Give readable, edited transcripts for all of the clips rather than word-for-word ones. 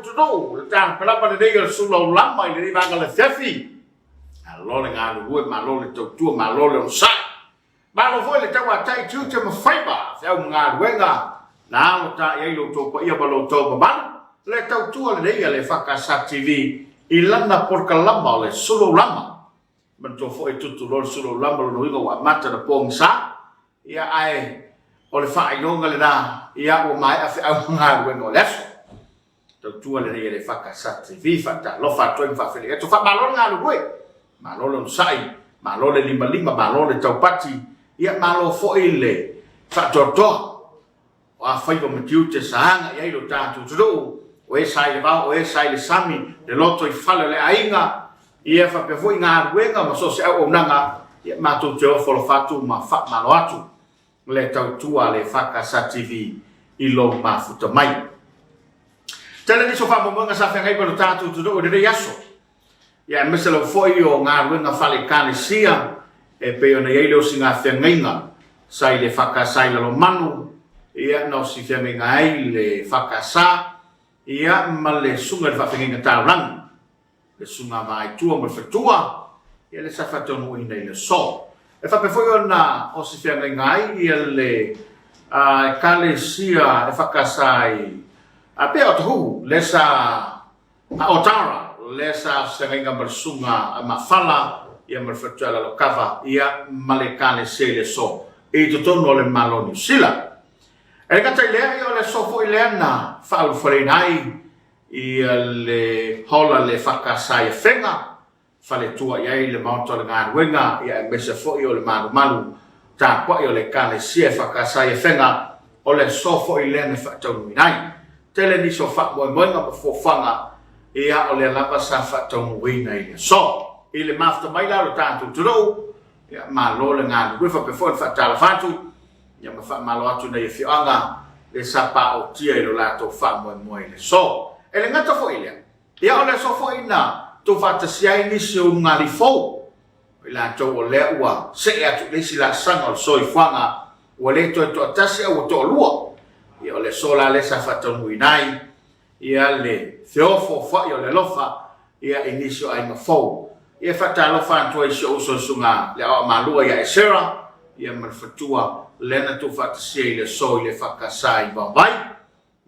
atunuu, le tapelapa lenei o le sulaulama i lenei vaega o le afiafi. Malo le galulue, malo le tautua, malo le onosai. Malo foi le tauatai i tiute ma faiva, feau ma galuega na alo ta i ai lo outou paia ma lo outou mamalu. Le tautua lenei a le EFKS TV i lana polokalama o le sulaulama. Manatua foi e tutu loa le sulaulama lona uiga ua amata ona pogisa, ia ae o le faailoga lena, ia ua maea feau ma galuega o le aso. Tautua lenei e le EFKS TV, faatalofa atu ai ma faafeiloai atu. Faamalo le galulue, malo le onosai, malo le limalima, malo le taupati, ia malo foi le faatoatoa. O a faiva ma tiute sa aga i ai lo tatou atunuu, o e sa i le vao, o e sa i le sami, le loto i fale o le aiga, ia faapea foi galuega ma so o se auaunaga, ia matou te ofo alofa atu ma faamalo atu le tautua a le EFKS TV i lou mafuta mai. Tele nisi o faamoemoega sa feagai ma lo tatou atunuu i lenei aso. Ia aemaise lava foi o galuega faale-Ekalesia e pei ona i ai le osigafeagaiga sa i le EFKS i Lalomanu, ia na osifeagaiga ai le EFKS ia ma le Susuga i le Faafeagaiga Taulagi, le Susuga a Vaaitua ma le Faletua, ia lea sa faataunuuina i le aso. E faapea foi ona osifeagaiga ai ia le Ekalesia EFKS i pei o Otahuhu, lea sa A o Tara, lea sa feagaiga ma le Susuga a Mafala, ia ma le faletua i Lalokava, ia ma le Ekalesia i le aso i totonu o le Malo o Niu Sila. E le gata i lea, ia o le aso foi lea na faaulufaleina ai ia le hola le EFKS i Afega, faletua i ai le Maota o le Galuega, ia aemaise foi o le malumalu tapuai o le Ekalesia EFKS i Afega, o le aso foi lea na faataunuuina ai. Tele nisi o faamoemoega ma fuafuaga, ia o lea lava sa faataunuuina i le aso. I le mafuta mai la o le tatou atunuu, ia malo le galulue faapea foi le faatalofa atu, ia ma faamalo atu i nai afioaga lea sa paotia i lo latou faamoemoe i le aso. E le gata foi i lea, Ia o le aso foi na tuufaatasia ai nisi o ulugalii fou, o i latou o lea ua see atu i le isi laasaga o le soifuaga, ua le toe toatasi a ua toalua. Ia o le aso la lea sa faataunuuina ai ia le feofoofoai o le alofa ia i nisi o aiga fou. Ia e faatalofa atu ai i si ou uso le Susuga le Aoaomalua ia Esera ia ma le faletua lea na tuufaatasia i le aso i le EFKS i Vaovai.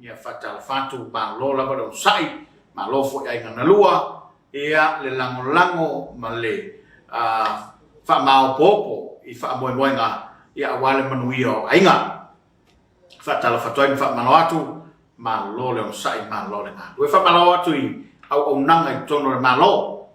Ia faatalofa atu, malo lava le onosai, malo foi aiga na lua, ia le lagolago ma le faamaopoopo i faamoemoega ia aua le manuia o aiga. Faatalofa atu ai ma faamalo atu, malo le onosai, malo le galulue. Faamalo atu i auaunaga i totonu o le Malo.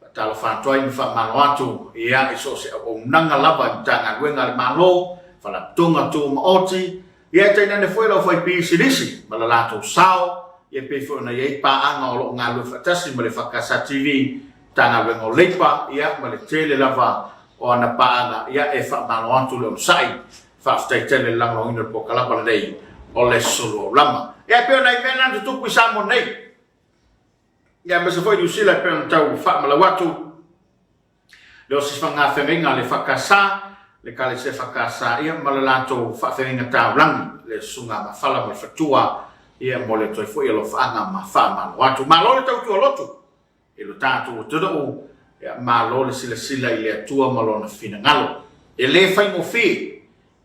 Faatalofa atu ai ma faamalo atu ia i so o se auaunaga lava i Matagaluega a le Malo, Faalapotopotoga Tumaoti, ia e tainane foi le aufaipisinisi ma le latou sao, ia pei foi ona i ai paaga o lo o galulue faatasi ma le EFKS TV, Matagaluega o Leipa, ia ma le tele lava o ana paaga, ia e faamalo atu le onosai. Faafetai tele i le lagolagoina o le polokalama lenei o le Suluaulama. Ia e pei o nai mea na na tutupu i Samoa nei. Ia aemaise foi Niu Sila e pei ona tau faamalau atu le osifagafeagaiga a le EFKS, le Ekalesia EFKS ia ma le latou faafeagaiga taulagi, le Susuga Mafala ma le Faletua, ia mo le toe foi alofaaga ma faamalo atu. Malo le tautua lotu i lo tatou atunuu, ia malo le silasila i le Atua ma Lona finagalo. E le faigofie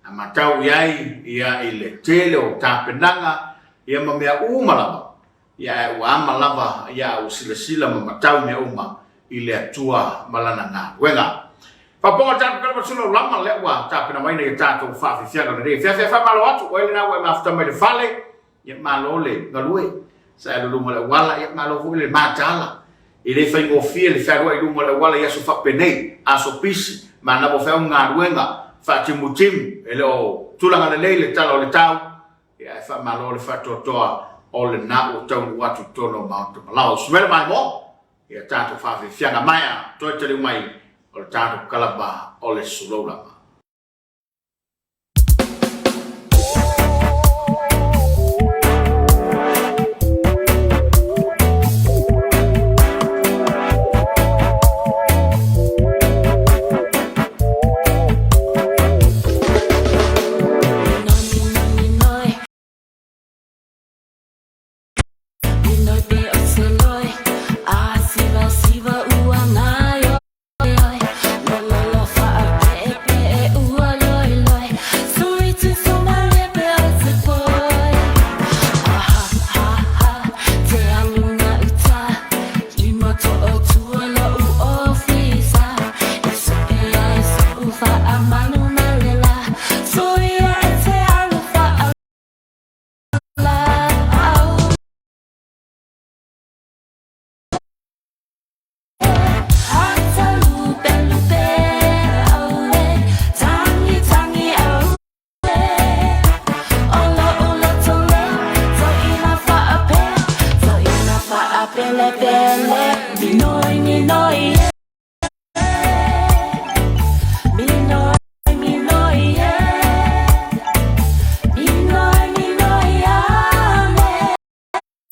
a matau i ai ia i le tele o tapenaga ia ma mea uma lava Ia ae ua ama lava ia a ua silasila ma matau mea uma i le Atua ma Lana galuega. Faapoga tatou kala masula o lama lea ua tapena mai nei tatou faafiafiaga lenei afiafi. Ae faamalo atu oe lena ua e mafuta mai le fale, ia malo le galue sa e luluga le auala, ia malo foi le mataala. E le faigofie le fealuai i luga o le auala i aso faapenei, aso pisi, manava o feau ma galuega, faatimutimu, e le o tulaga lelei le tala o le tau, Ia ae faamalo le faatoatoa o lena ua taunuu atu i totonu o Maota Malawa. Usu mai le maimoa, ia tatou faafiafiaga maea toe taliu mai o le tatou kalaba o le Suloulama. Faapelepele minoi minoi e Minoi minoi e Minoi minoi ame.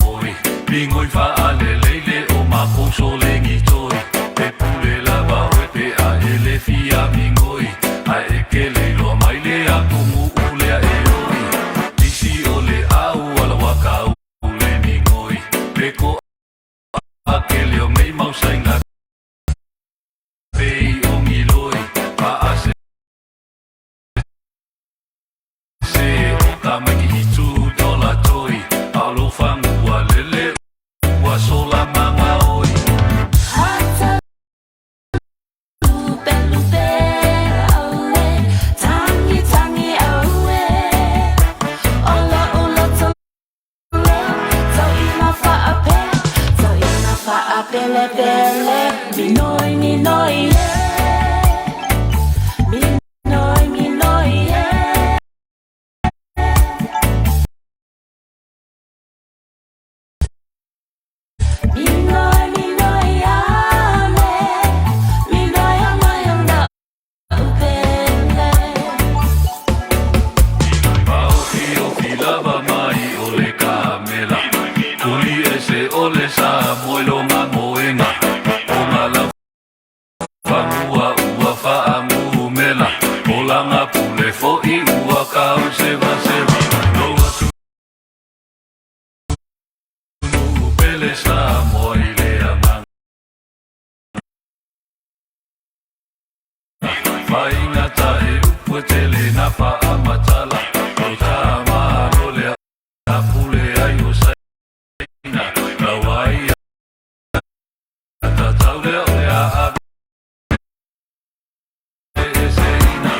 Oi, migoi faalelei le o makou solegi toi, e pule lava oe pe a e le fia migoi, ae e ke le iloa mai le atunuu lea e oi. Nisi o le au ala ua kau le migoi, pe ko a ke leo mei mau sainga pei o ngiloi, pa a se se o ka maiki i tu dola toi, a o lou fagua lele ua sola maga oi. Hata lupe lupe aue, tangi tangi aue, ola ola tole, tau ina faape, tau ina faapelepele, minoi minoi e, minoi minoi e. Minoi minoi ame, minoi amai ona upele. Paofiofi lava mai o le kamela, tuli ese o le sa moe longa moenga, o galafagua ua faamumela, o langa pule fo'i ua kau sevaseva, lou atunuu pele Samoa i le agaga. Faigata e upu e tele na faamatala, o tamalo lea pule ai o Saina, lau ai tatau lea o le a aveeseina,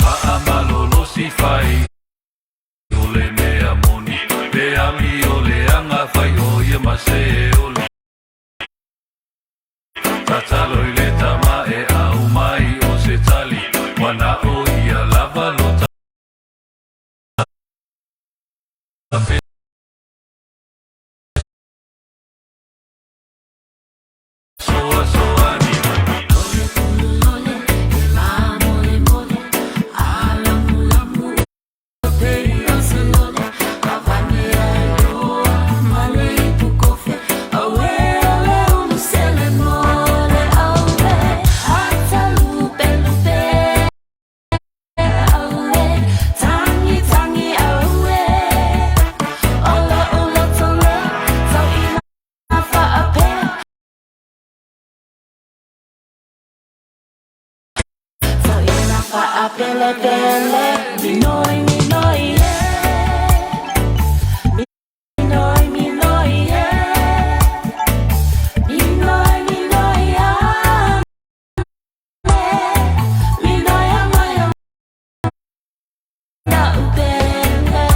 faamalolosi fai o le mea moni, pe amio leaga fai o ia ma se oli. Tatalo i le tama e aumai o se tali, ua na o ia lava lo ta fesoasoani. Lole pulu lole, e la mole mole, a lamu lamu pei o se lole, avane ai loa ma le ipu kofe, aue ale ulu sele mole aue, hata lupe lupe aue, tangi tangi aue, ola ola tole, tau ina faape. Tau ina faapelepele, minoi minoi e, minoi minoi e, minoi minoi ame, minoi amai ona upele.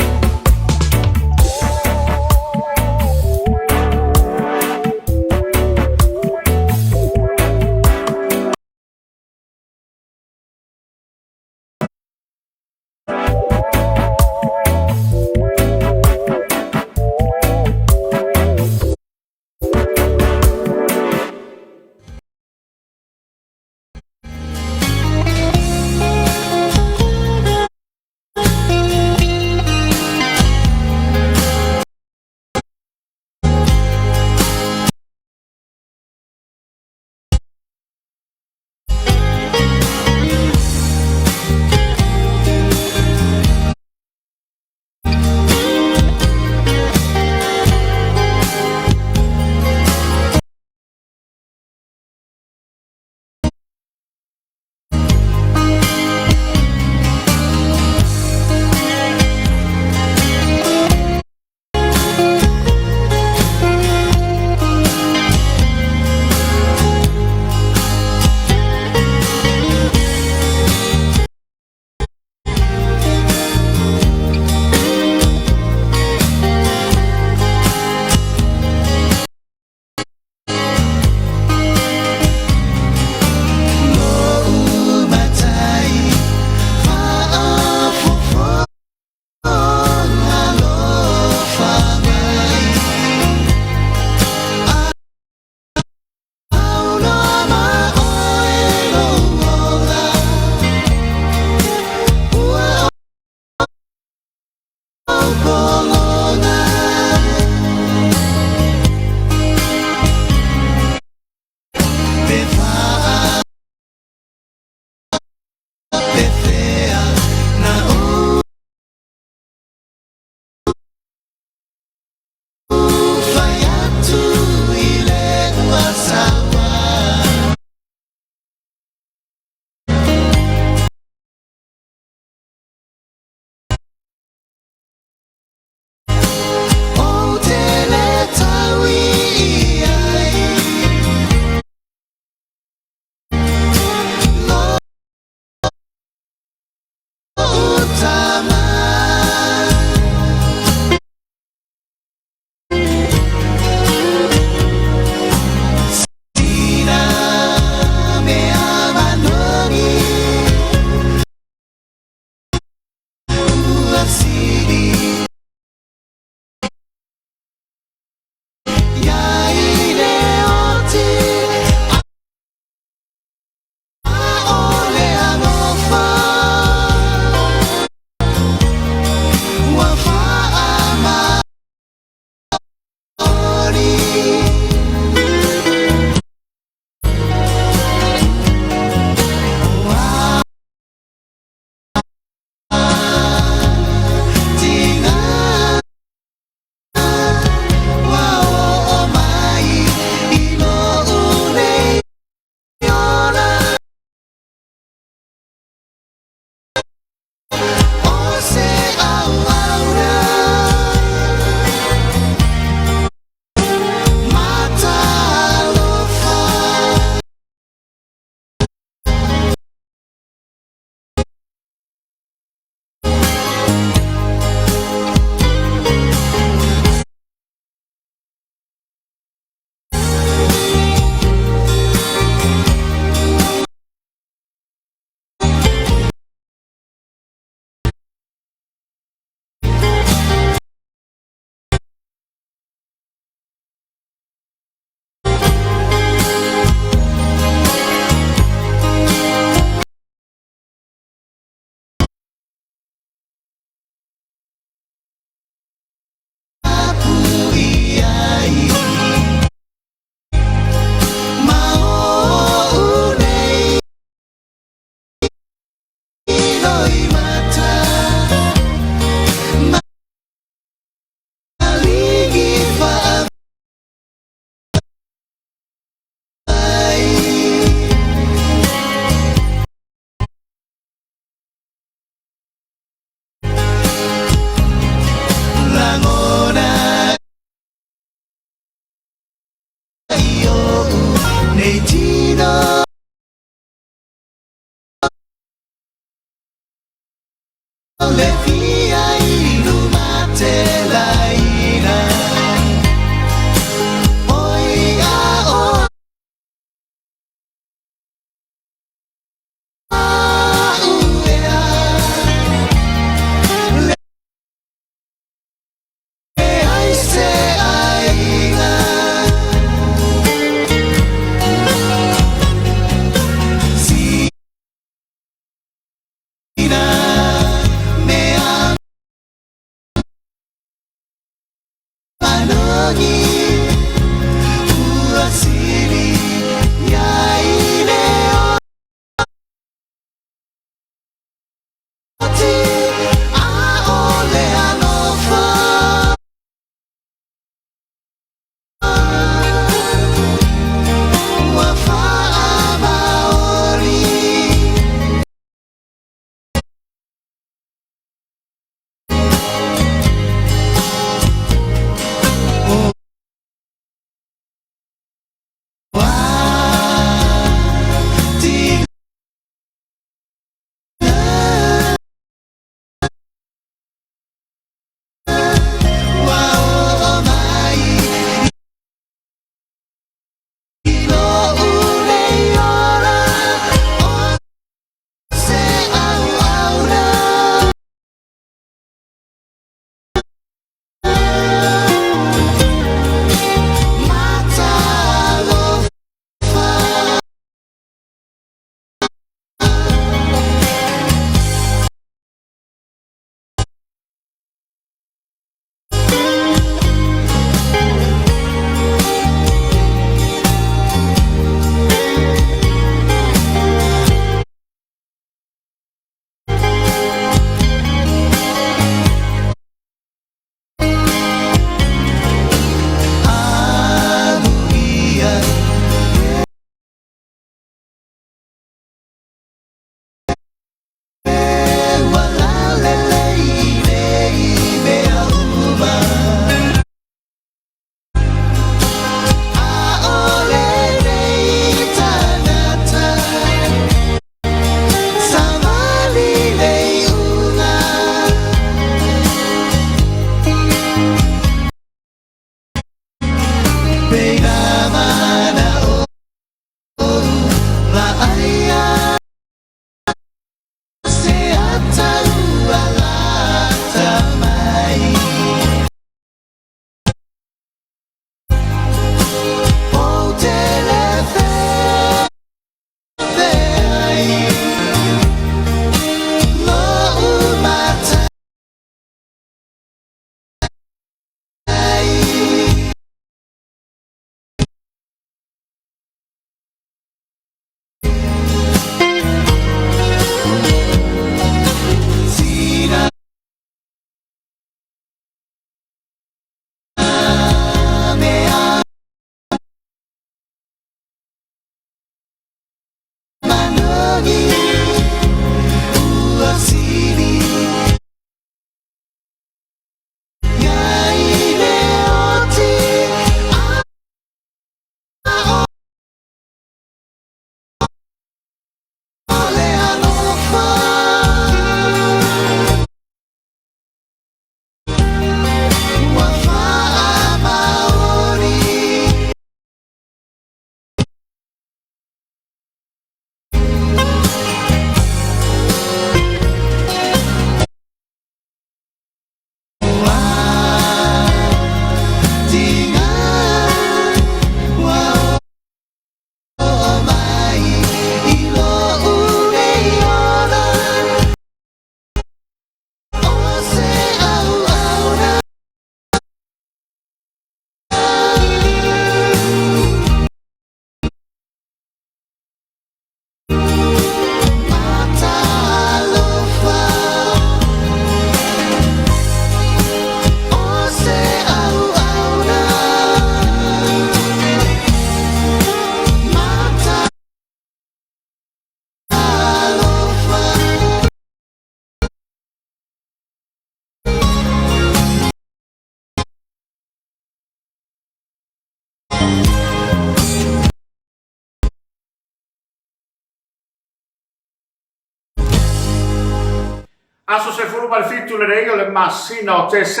Aso 17 lenei o le masina o Tesema,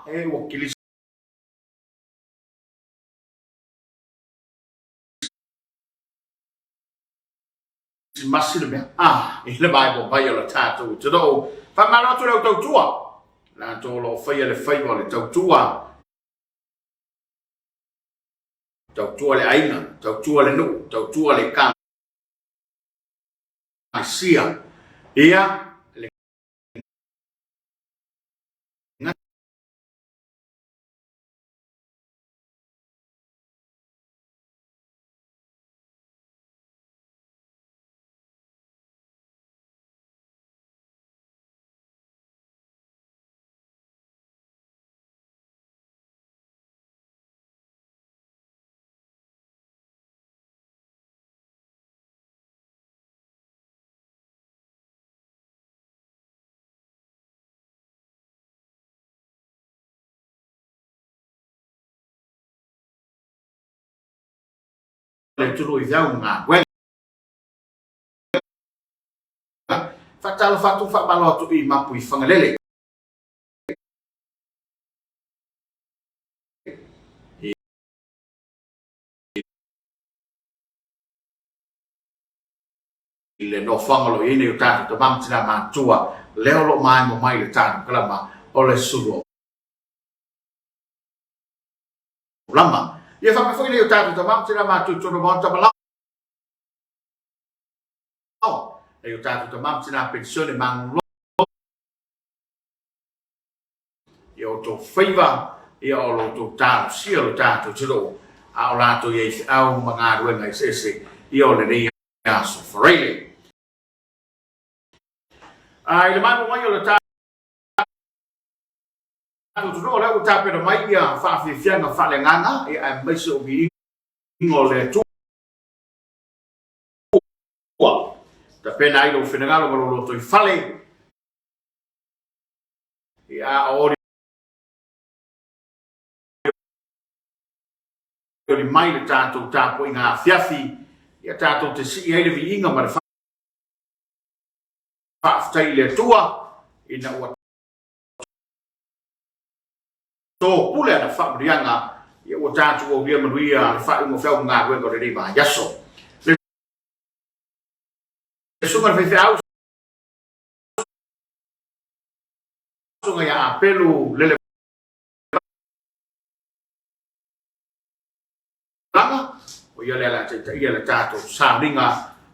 e ua Kilisimasi le mea. Ah, i le maemo mai o le tatou atunuu. Faamalo atu le au tautua. Latou o lo o faia le faiva o le tautua. Tautua le aiga, tautua le nuu, tautua le ekalesia. Ia, le atunuu i feau ma galuega. Faatalofa atu, faamalo atu i Mapuifagalele. I le nofoaga o lo o i ai nei o tatou tama ma tina matutua, lea o lo o maemo mai le tanu kalama o le sulu o lama. Ia faapea foi nei o tatou tama ma tina matutua i totonu o Maota Malao, nei o tatou tama ma tina penisione malolo, ia outou faiva, ia o lo outou talosia lo tatou atunuu, a o latou i ai feau ma galuega eseese ia o lenei aso Faraile. A i le maemo mai o le tatou atunuu, o lea ua tapena mai ia faafiafiaga faaleagaga, ia aemaise o viiga o le Atua. Tapena ai lou finagalo ma lou lotoifale, Ia olioli mai le tatou tapuaiga afiafi, ia tatou te sii ai le viiga ma le faafetai i le Atua ina ua topule ana faamanuiaga, ia ua tatou aulia manuia le faaiuga o feau ma galuega o lenei vaiaso. Le susuga i le faifeau, Susuga ia Apelu Lelevaga, o ia lea o le a taitaia le tatou sauniga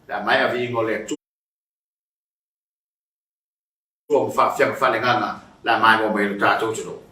pe a maea viiga o le Atua ma faafiaga faaleagaga le a maimoa mai ai lo tatou atunuu.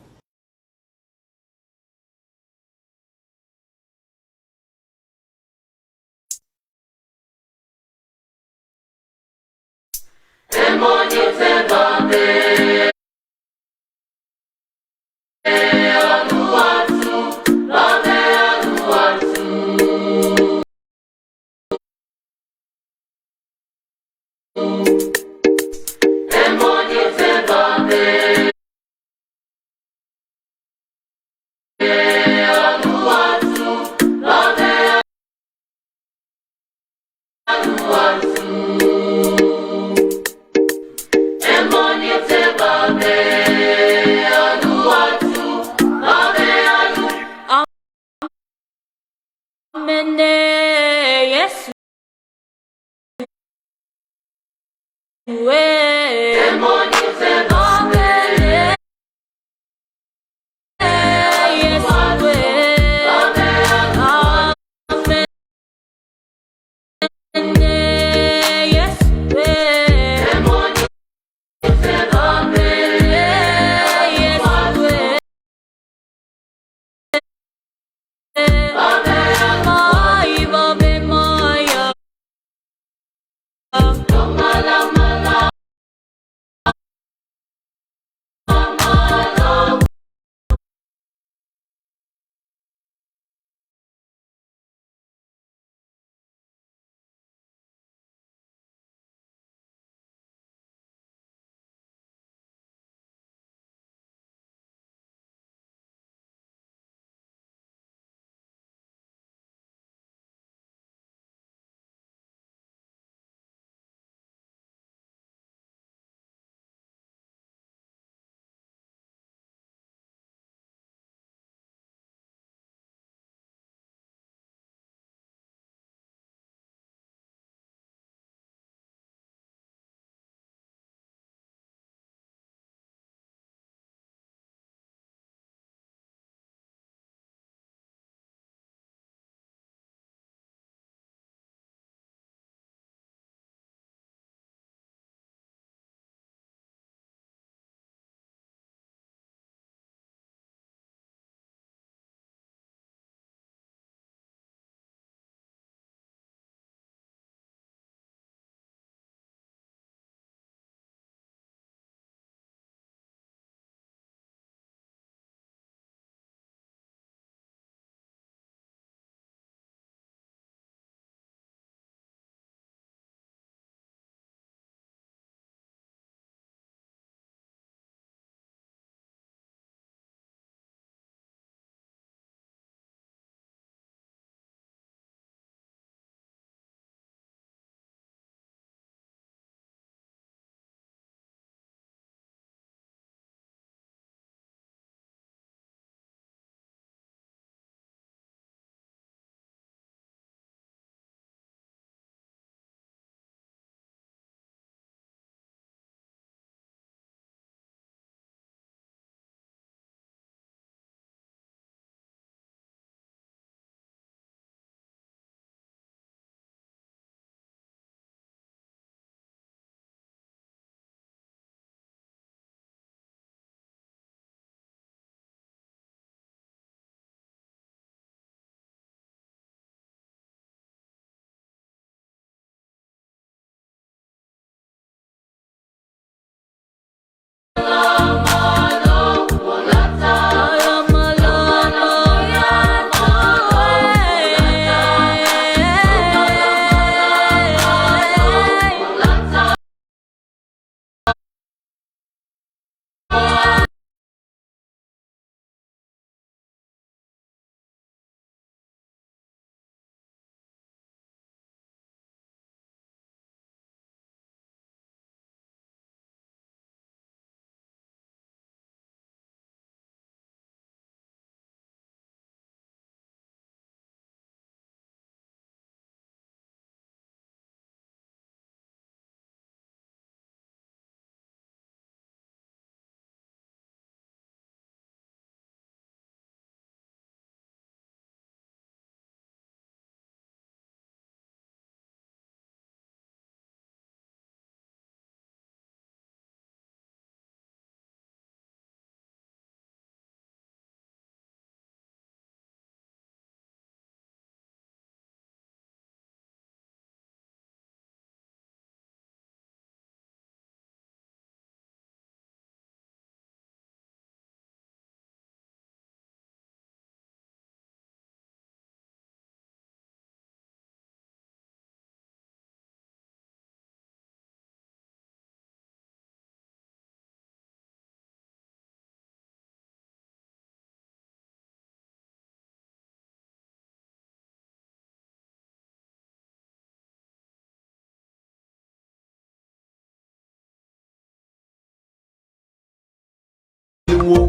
Uo.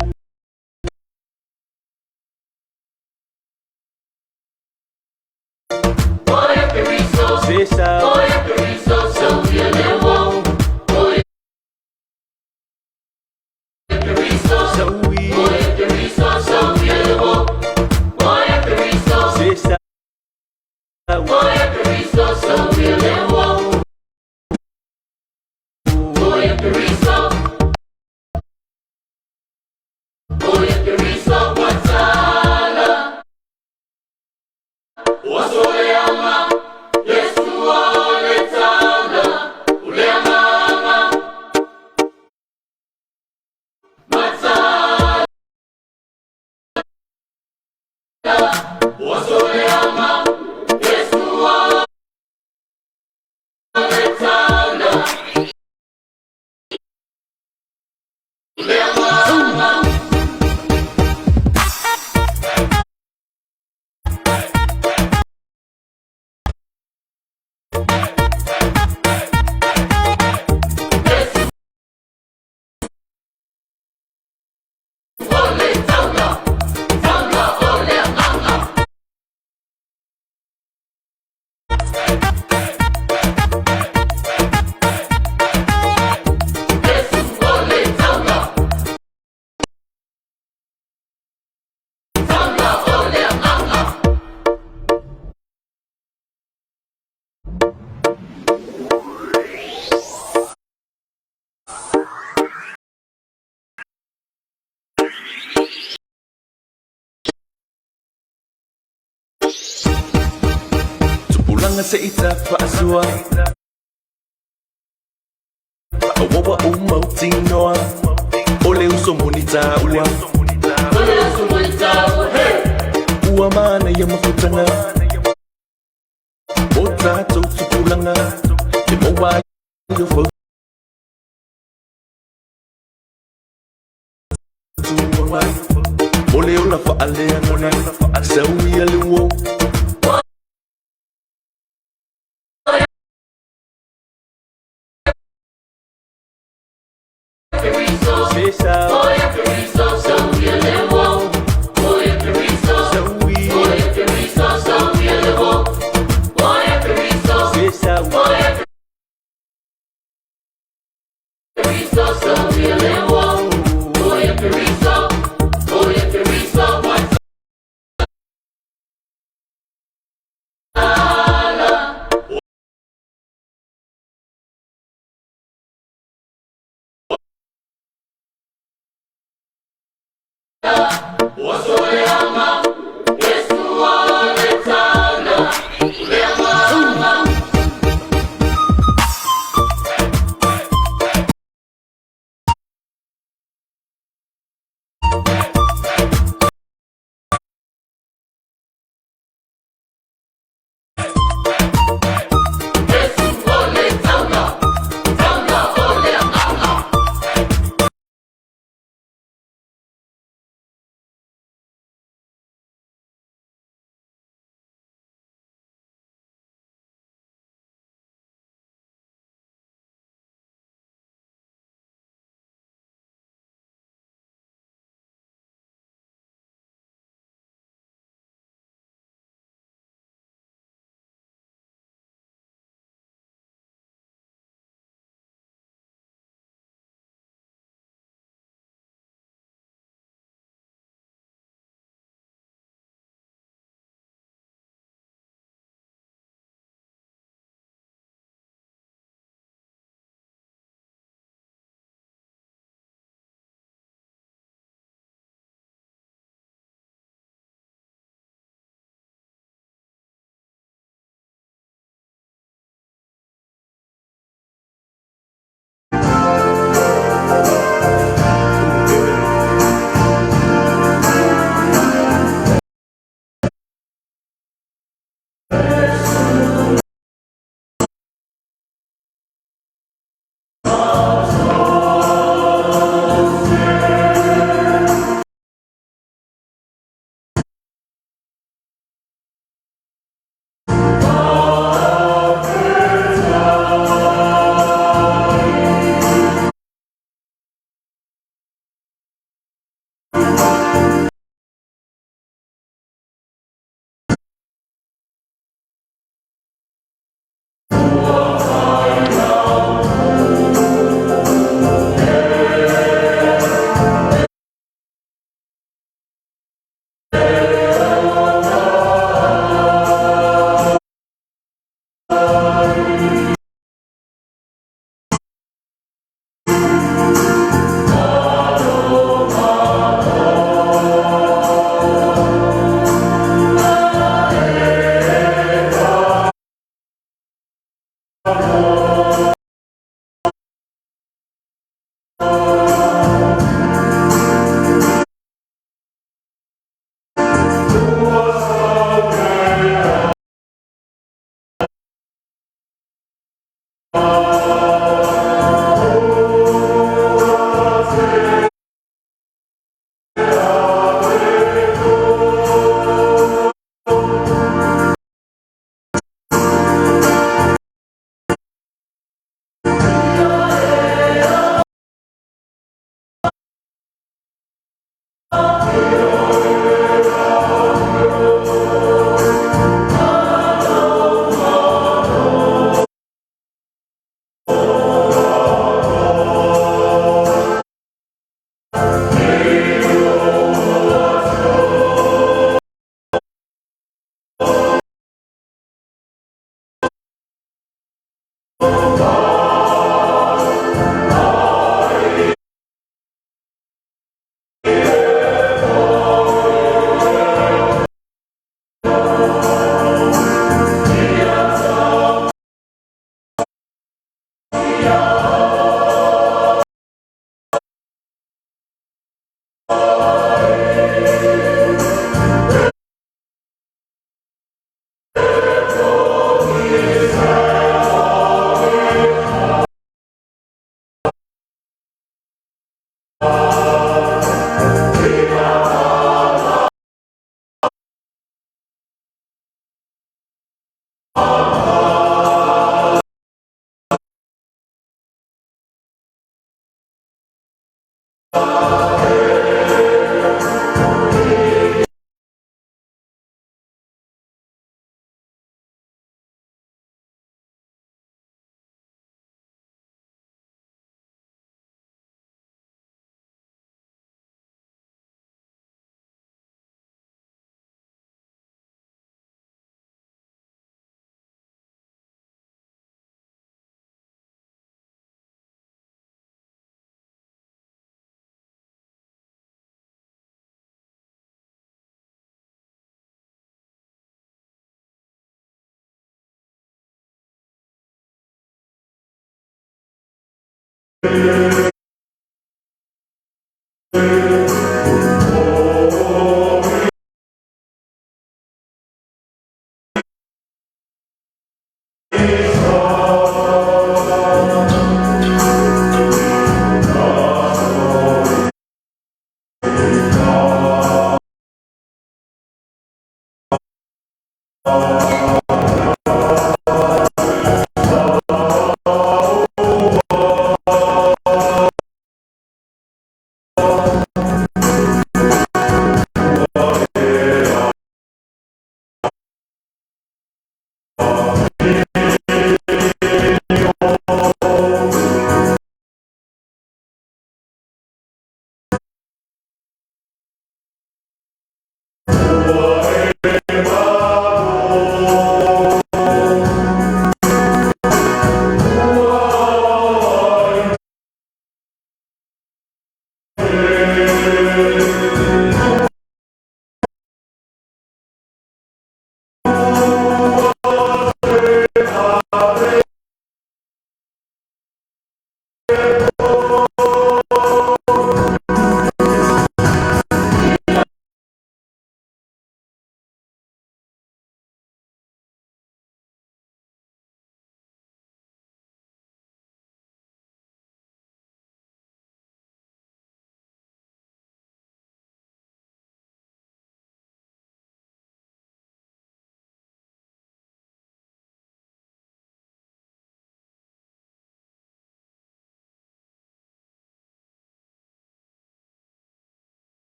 Sesa. Saui. Sesa. Tupulaga seʻi tafaasua Awawa o mautinoa O le uso moni taua Ua mana ia mafutaga O tatou tupulaga E maua ai o fautuaga Mo le ola faaleagaga Sauia le uo. Sesa. Saui. Sesa.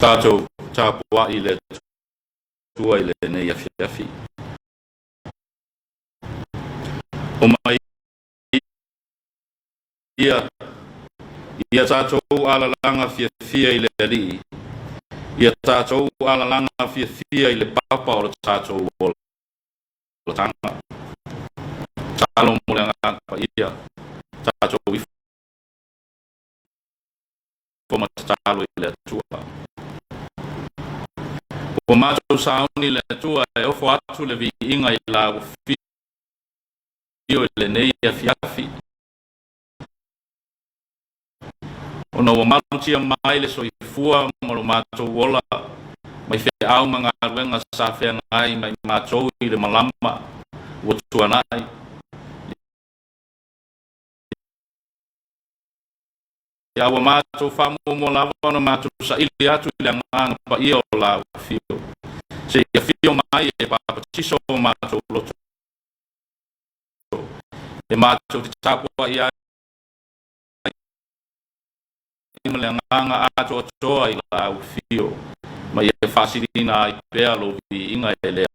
Tatou tapuai i le Atua i lenei afiafi. Omai ia, ia tatou alalaga fiafia i le Alii, ia tatou alalaga fiafia i le Papa o le tatou olataga. Tatalo mo le Agaga Paia, tatou ifo ma tatalo i le Atua. Ua matou sauni i le Atua e ofo atu le viiga i la ua afio i lenei afiafi, ona ua malutia mai le soifua ma lo matou ola mai feau ma galuega sa feagai ma i matou i le malama ua tuanai. Ia ua matou faamuamua lava ona matou saili atu i le Agaga Paia o la afio, seia afio mai e papatiso o matou loto, e matou te tapuai ai ma le agaga atoatoa i la afio, ma ia faasiliina ai pea lou viiga e le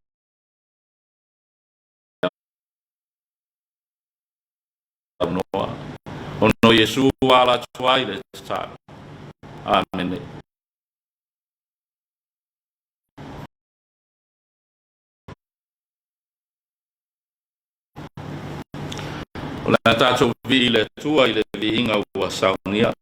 aunoa. Ona o Iesu ua ala atu ai le tatalo. Amene. O le a tatou vii i le Atua i le viiga ua saunia.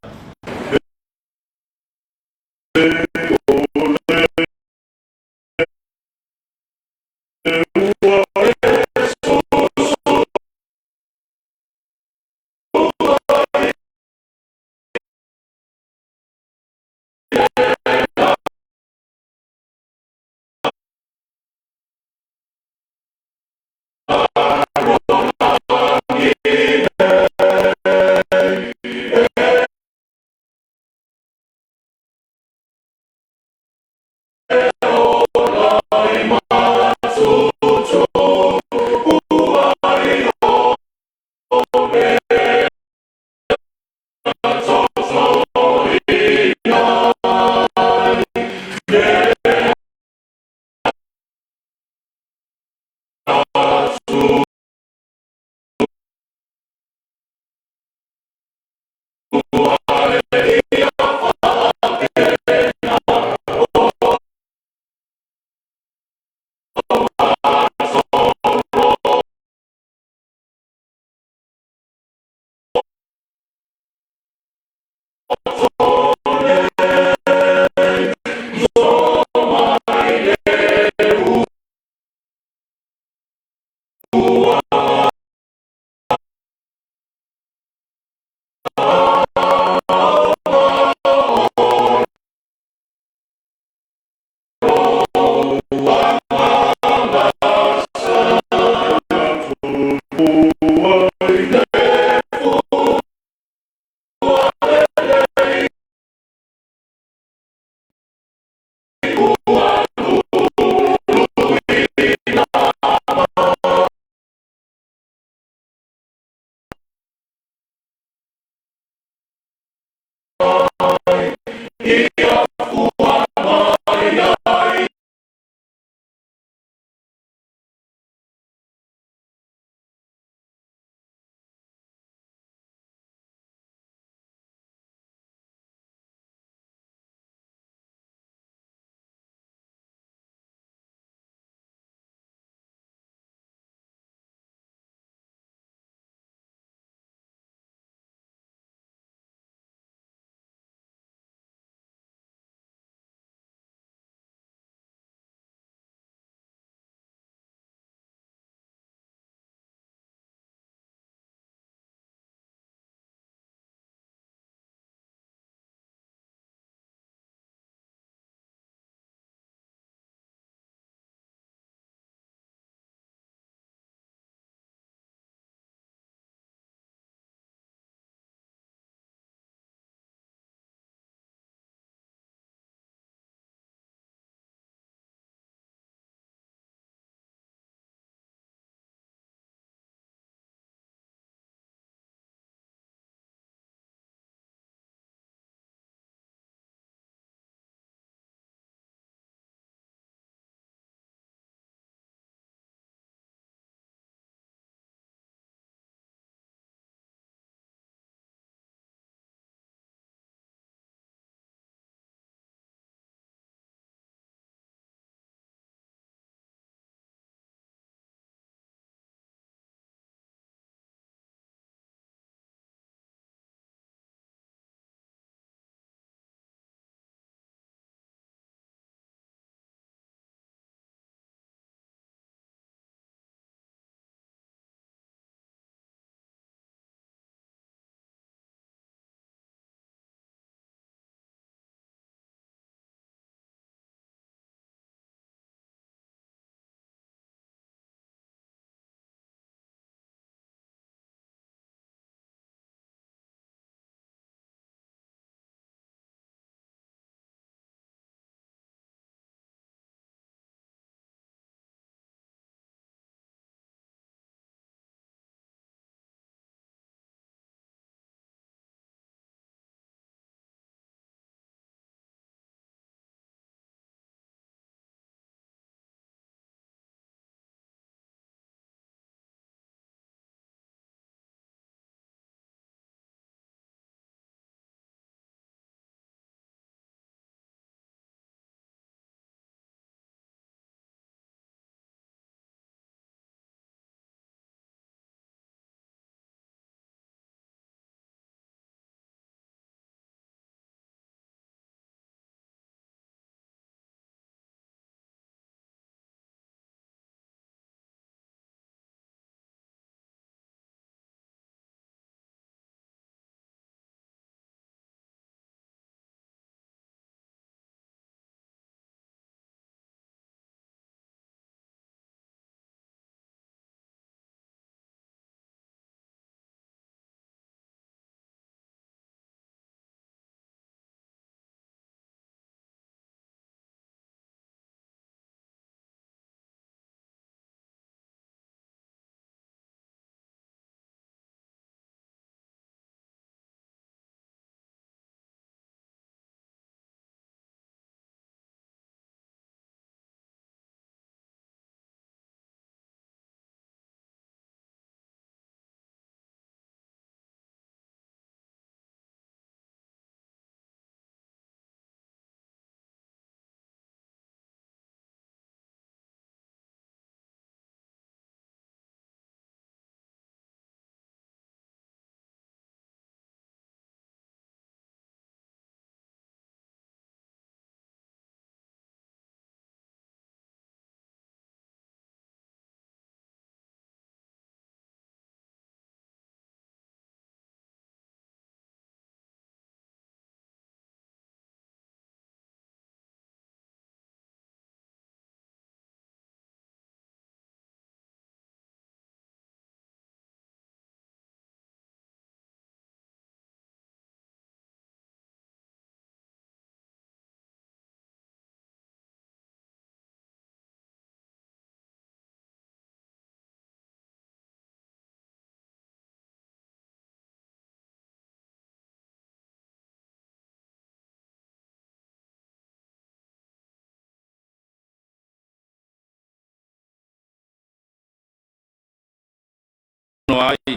talanoa ai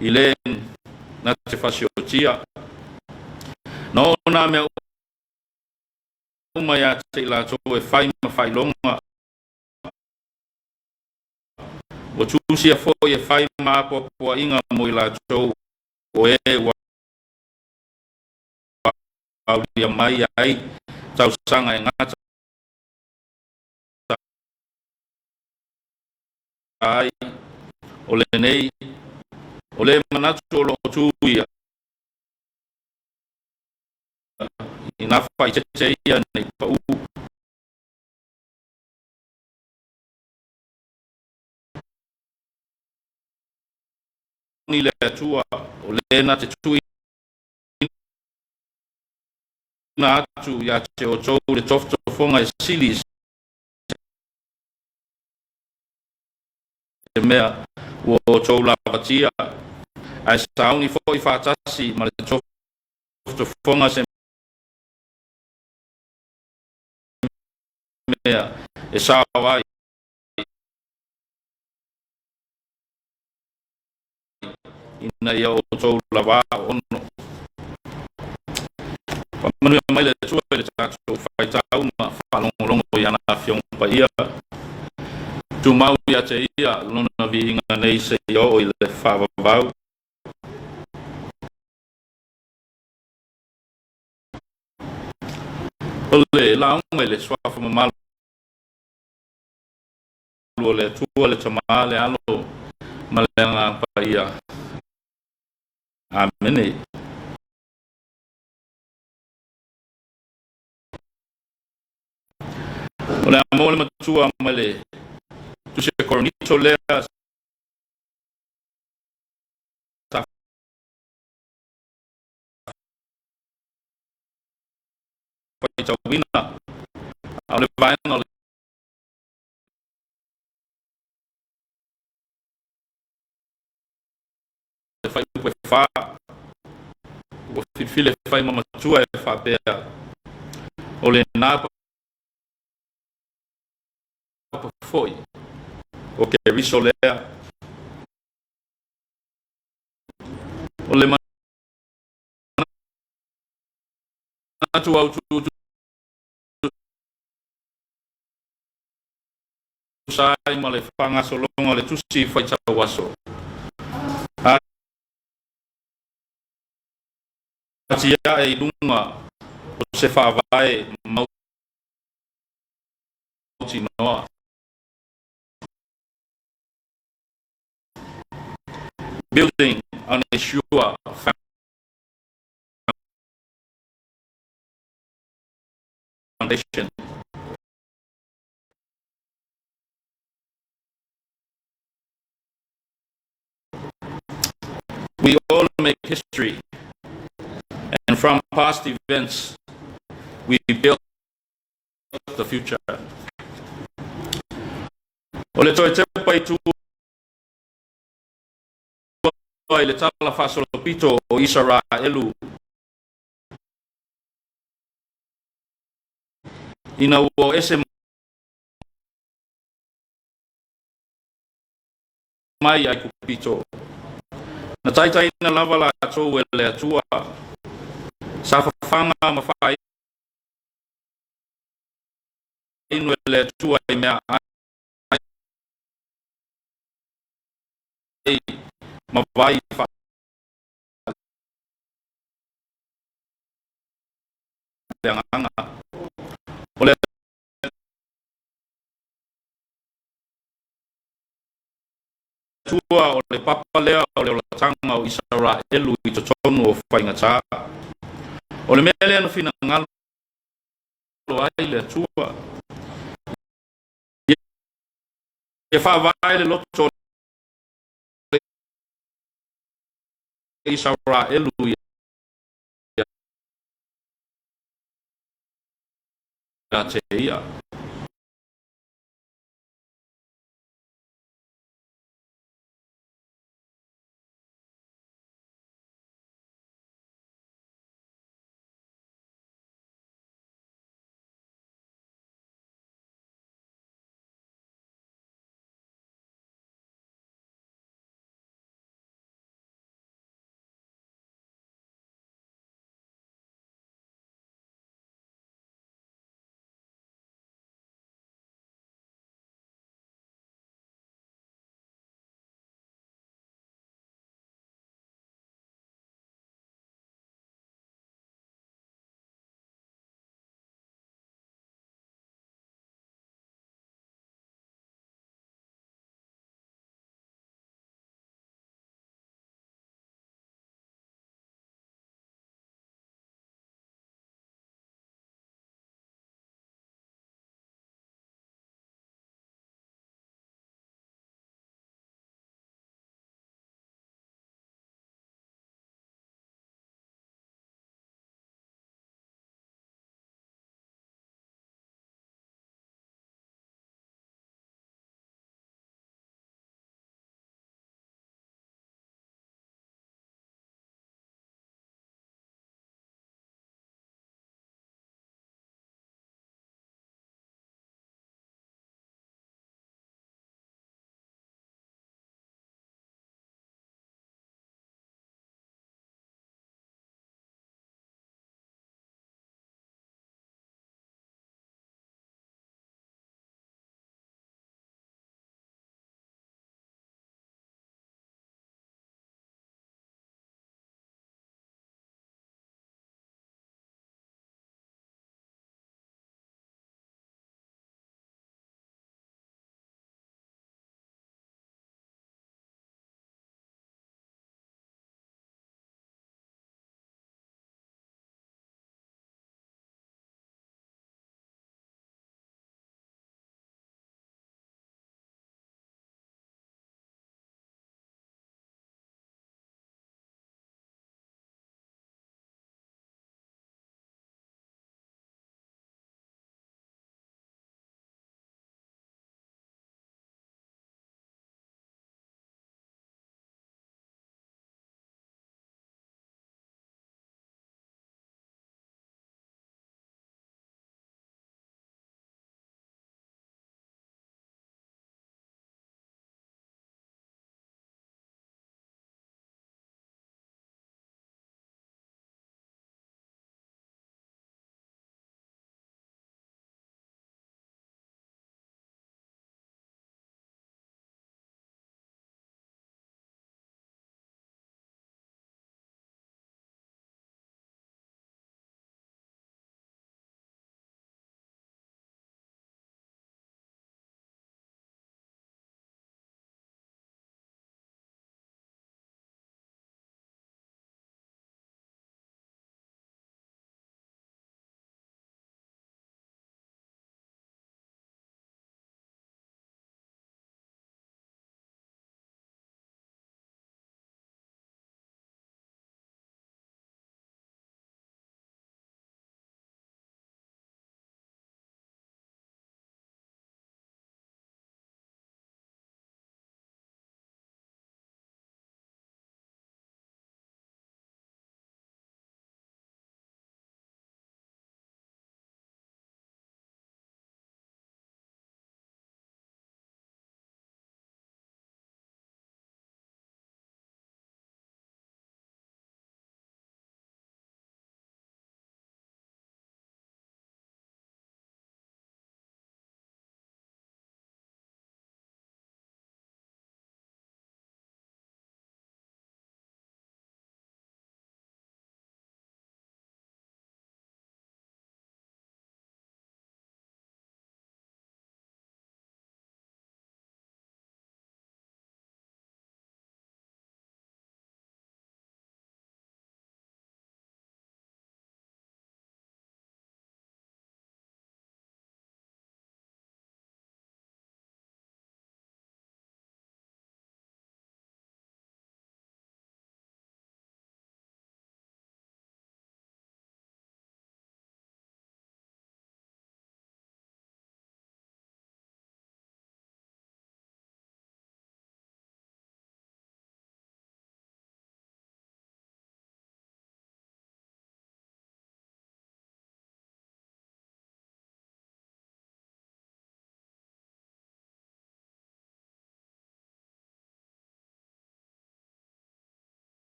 i le na te fasiotia. Na oo nā mea uma iā te i latou e fai ma faailoga, ua tusia foi e fai ma apoapoaiga mo i latou o e ua aulia mai ai tausaga e gata ai o lenei o le manatu o lo o tu ia ina faaeteete ia nei pau. Le Atua o le na te tuuina atu ia te outou le tofotofoga e sili i se mea ua outou lavatia, ae sauni foi faatasi ma le tofotofoga se mea e sao ai ina ia outou lavā ono. Faamanuia mai le Atua i le tatou faitau ma faalogologo i ana Afioga Paia. Tumau ia te Ia Lona viiga nei seia oo i le faavavau. O le lauga i le Suafa mamalu o le Atua, le Tama, le Alo ma le Agaga Paia. Amene. O le a maua le matua mai le Tusi a Korinito lea sa faitauina, a o le vaega o le fuaiupu e fa ua filifili e fai ma matua e faapea, O lena papa foi o Keriso lea. O le manatu autu tusa ai ma le faagasologa o le tusi faitau aso. Atiae i luga o se faavae mautinoa. Building on a sure foundation. We all make history, and from past events, we build the future. O le toe tepa i tua i le tala faasolopito o Isaraelu ina ua o ese mai Aikupito. Na taitaiina lava latou e le Atua, sa fafaga ma faainu e le Atua i mea ai ma vai faaleagaga. O le Atua o le papa lea o le olataga o Isaraelu i totonu o faigata. O le mea lea na finagalo ai le Atua, ia faavae le loto o le Isaraelu ia te ia.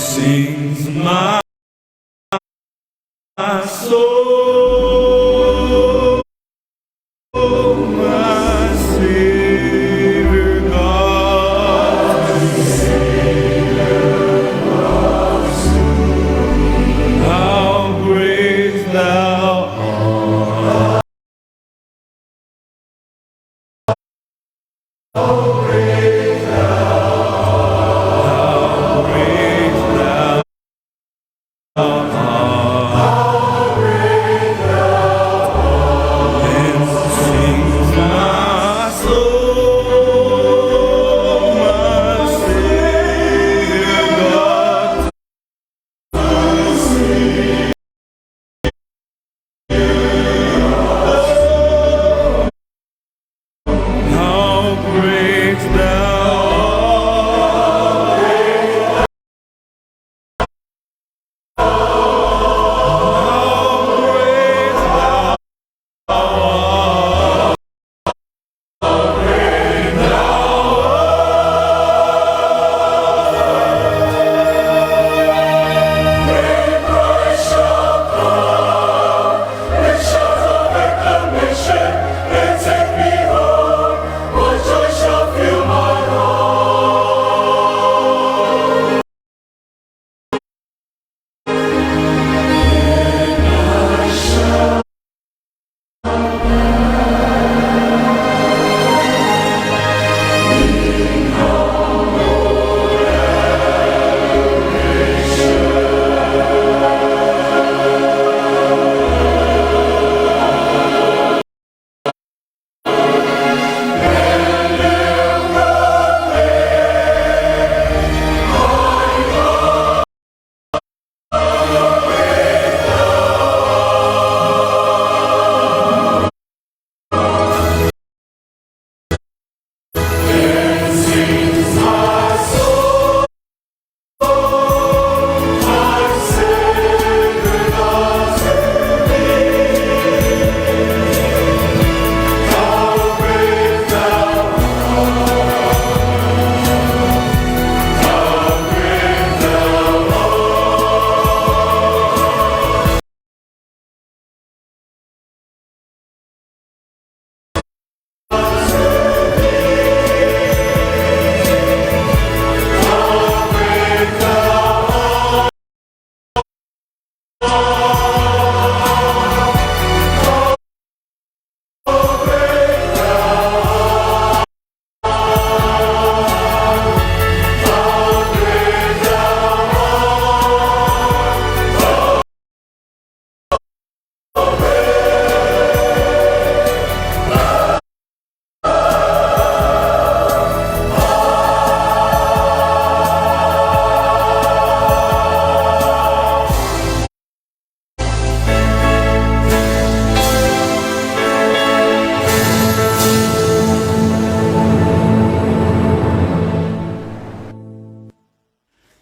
Sings my soul, my Savior God. How great thou art. How great thou art. Then sings my soul, my Savior God. How great thou art. How great thou art.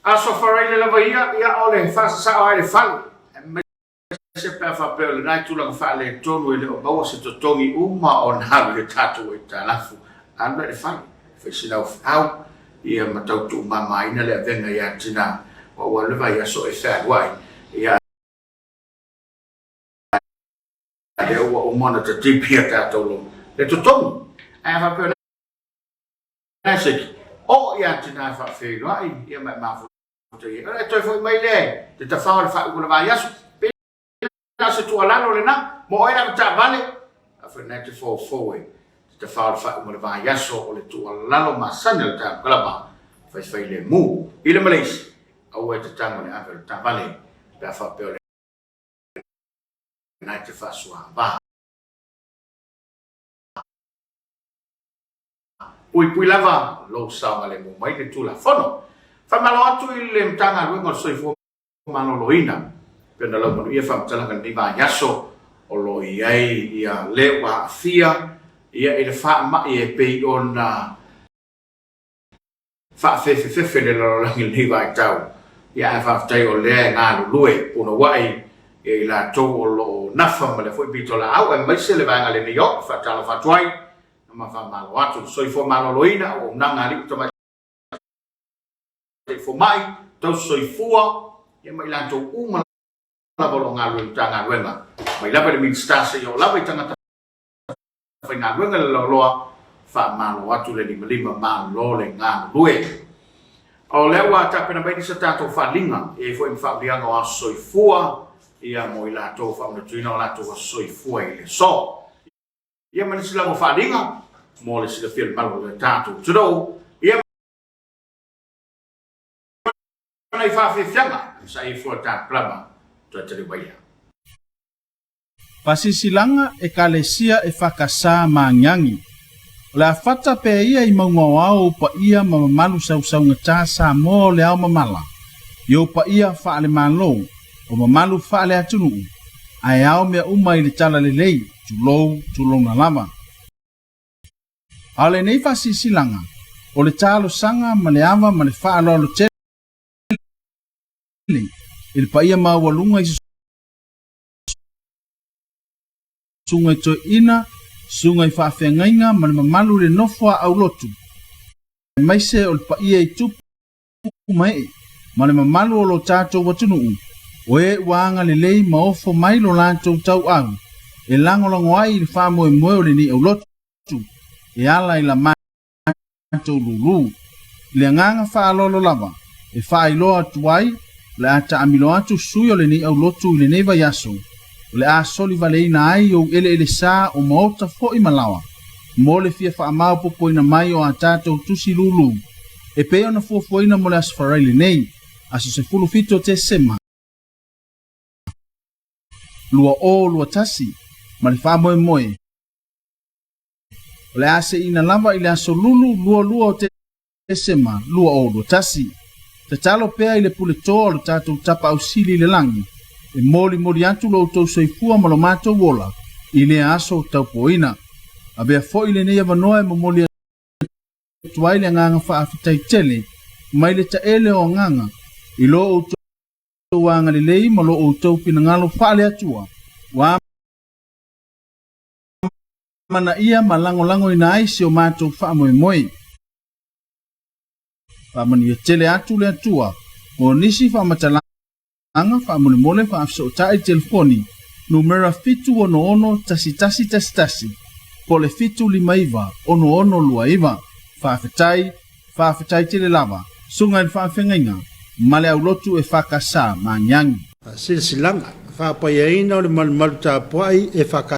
Aso Faraile lava ia, ia o le faasasao ai le fale, aemaise pe a faapea o lena tulaga faaletonu e le o maua se totogi uma ona alu i le tatou aitalafu. Alu la i le fale, fai sina feau, ia ma tau tuumamaina le avega ia tina, ua ua alu le vaiaso e fealuai, ia lea ua uma ona tatipi a tatou lo le totogi. Ae a faapea o lena e seki, oo ia tina e faafeiloai, ia ma e mafuta i ai. Ona e toe foi mai lea i te tafao o le faaiuga o le vaiaso. Pei na o se tuualalo lena, mo oe lava taavale, a fai lena e te foufou e te tafao o le faaiuga o le vaiaso o le tuualalo masani a le tatou kalama faifailemu. I le ma le isi, aua e te tago i le ave o le taavale pe a faapea o lena e te faasoa. Puipui lava lou saogalemu mai le Tulafono. Faamalo atu i le Matagaluega o le Soifua Maloloina pei ona laumanuia faamatalaga i lenei vaiaso o lo o i ai ia le ua aafia ia i le faamai e pei ona faafefefefe le lalolagi i lenei vaitau. Ia ae faafetai o lea e galulue punouai ia i latou o lo o nafa ma lea foi pitolaau aemaise le vaega lenei o faatalofa atu ai ma faamalo atu. Soifua maloloina, auaunaga a alii ma tamaitai fomai. Tausisoifua, ia ma i latou uma lava o lo o galulue i le Matagaluega, mai lava i le Minisita seia oo lava i tagata faigaluega i le loaloa, faamalo atu le limalima, malo le galulue. O lea ua tapena mai nisi o tatou faaaliga, e i ai foi ma faauliaga o aso soifua, ia mo i latou faamanatuina o latou aso soifua i le aso. Ia ma nisi lava o faaaliga mo le silafia e le mamalu o le tatou atunuu. Ia ma nai faafiafiaga sa i fua ta kalama toe taliu mai lea. Fasilasilaga Ekalesia EFKS Magiagi. O le a fata pea ia i mauga o ao ou paia ma mamalu sausaugata Samoa o le ao mamala, i ou paia faale-Malo, o mamalu faale-atunuu, ae ao mea uma i le talalelei, tulou, tulouna lava. A o lenei fasilasilaga, o le talosaga ma le ava ma le faaaloalo tele i le paia maualuga i susuga i toeaina, susuga i faafeagaiga ma le mamalu i le nofo a aulotu, aemaise o le paia i tupu ma ee, ma le mamalu o lo tatou atunuu, o e ua agalelei ma ofo mai lo latou tauau e lagolago ai i le faamoemoe o lenei aulotu e ala i la matou lulu. I le agaga faaaloalo lava e faailoa atu ai, o le a taamilo atu sui o lenei aulotu i lenei vaiaso, o le a solivaleina ai ou eleele sa o maota foi ma laoa, mo le fia faamaopopoina mai o a tatou tusi lulu e pei ona fuafuaina mo le Aso Faraile nei, aso 17 o Tesema 2021, ma le faamoemoe o le a seiina lava i le aso lulu 22 o Tesema 2021. Tatalo pea i le pule toa o le tatou Tapaau Sili i le lagi e molimoli atu lo outou soifua ma lo matou ola i lea aso taupoina. Avea foi lenei avanoa e momoli atu ai le agaga faafetai tele mai le taele o agaga i lo outou agalelei ma lo outou finagalo faale-Atua ua amanaia ma lagolagoina ai si o matou faamoemoe. Faamanuia tele atu le Atua mo nisi faamatalaga faamolemole faafesootai i le telefoni numera 766 1111 po o le 759 6629. Faafetai, faafetai tele lava, Susuga i le Faafeagaiga ma le Aulotu EFKS Magiagi. Silasilaga, Faapaiaina o le malumalu tapuai e FKS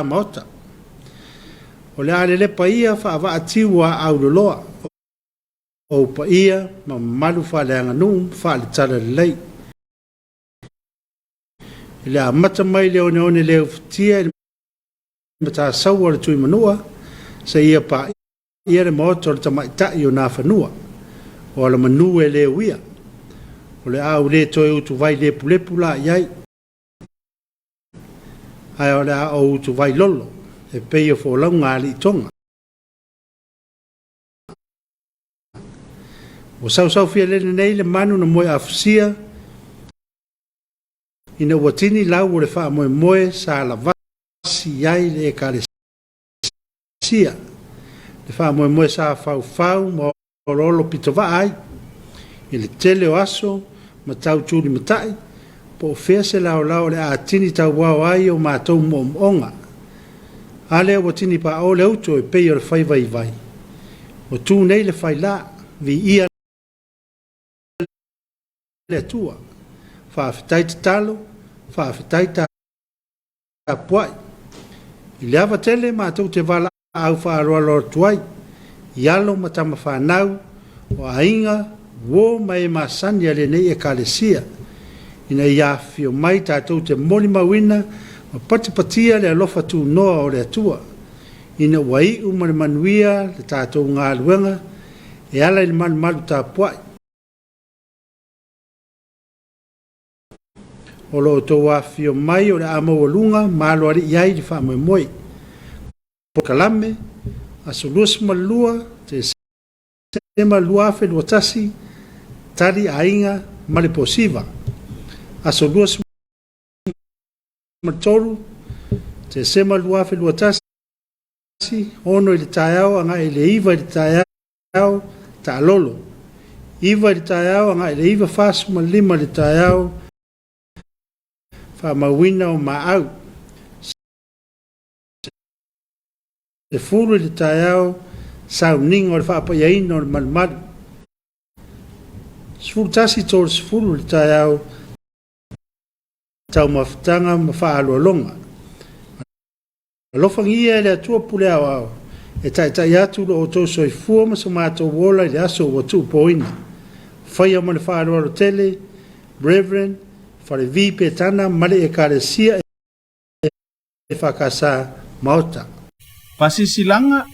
Maota. O le a lelepa ia faavaa tiu a auloloa, ou paia ma mamalu faaleaganuu ma faaletalalelei. I le amata mai i le oneone le ufitia i le matasaua o le Tuimanua seia paia le maota o le tamaitai o Nafanua, o Alamanu e le uia. O le a ou le toe utuvai lepulepu la i ai, ae o le a ou utuvai lolo e pei o folauga a alii Toga. Ua sausaufia-lele nei le manu na moe afusia ina ua tini lau o le faamoemoe sa lavasi i ai le Ekalesia, le faamoemoe sa faufau ma oloolo pitovaa ai i le tele o aso ma tau tulimatai, po o fea se laolao o le a tini tauao ai o matou moomooga. A lea ua tini paʻo le uto e pei o le fai vaivai. Ua tu nei le faila, viia le Atua. Faafetai tatalo, faafetai tapuai. I le ava tele matou te valaau faaaloalo atu ai i alo ma tama fanau o aiga, uo ma e masani a lenei Ekalesia, ina ia afifio mai tatou te molimauina ma patipatia le alofa tunoa o le Atua, ina ua iu ma le manuia le tatou galuega e ala i le malumalu tapuai. O lo outou afifio mai o le a maualuga ma aloalii ai le faamoemoe. Polokalame, Aso 22 Tesema 2021, Tali Aiga ma le Posiva. Aso 23 Tesema 2021, 6 i le taeao agai i le 9 i le taeao. Taeao, taalolo. 9 i le taeao agai le 9:45 i le taeao, faamauina o maau. 10 i le taeao, sauniga o le faapaiaina o le malumalu. 11:30 i le taeao, taumafataga ma faaaloaloga. Alofagia e le Atua pule aoao e taitai atu lo outou soifua ma so matou ola i le aso ua tuupoina. Faia ma le faaaloalo tele, Rev. Falevi Petana ma le Ekalesia EFKS Maota. Faasilasilaga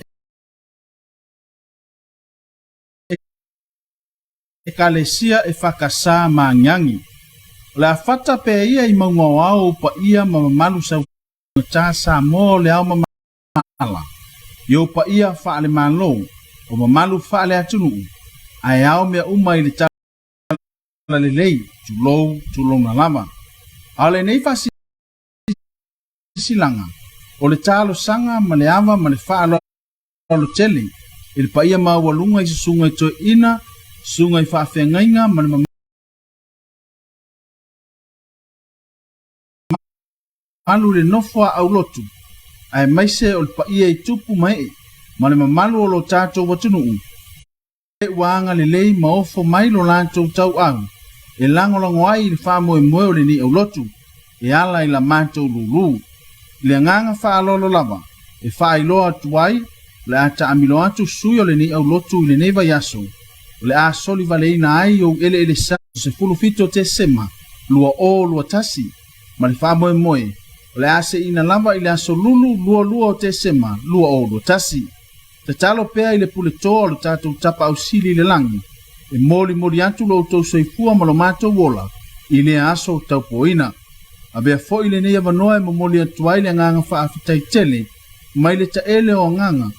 Ekalesia EFKS Magiagi. O le a fata pea ia i mauga o ao ou paia ma mamalu saugata Samoa o le ao mamala, i ou paia faale-Malo, o mamalu faale-atunuu, ae ao mea uma i le Talalelei, tulou, tulouna lava. A o lenei faasilasilaga, o le talosaga ma le ava ma le faaaloalo tele i le paia maualuga i susuga i toeaiina, susuga i faafeagaiga ma le mamalu i le nofo a aulotu, aemaise o le paia i tupu ma ee ma le mamalu o lo tatou atunuu, ua agalelei ma ofo mai lo latou tauau e lagolago ai i le faamoemoe o lenei aulotu e ala i la matou lulu. I le agaga faaaloalo lava e faailoa atu ai, o le a taamilo atu sui o lenei aulotu i lenei vaiaso, o le a solivaleina ai ou eleele sa 17 o Tesema 2021, ma le faamoemoe o le a seiina lava i le aso lulu 22 o Tesema 2021. Tatalo pea i le puletoa o le tatou Tapaau Sili i le lagi e molimoli atu lo outou soifua ma lo matou ola i lea aso taupoina. Avea foi lenei avanoa e momoli atu ai le agaga faafetai tele mai le taele o agaga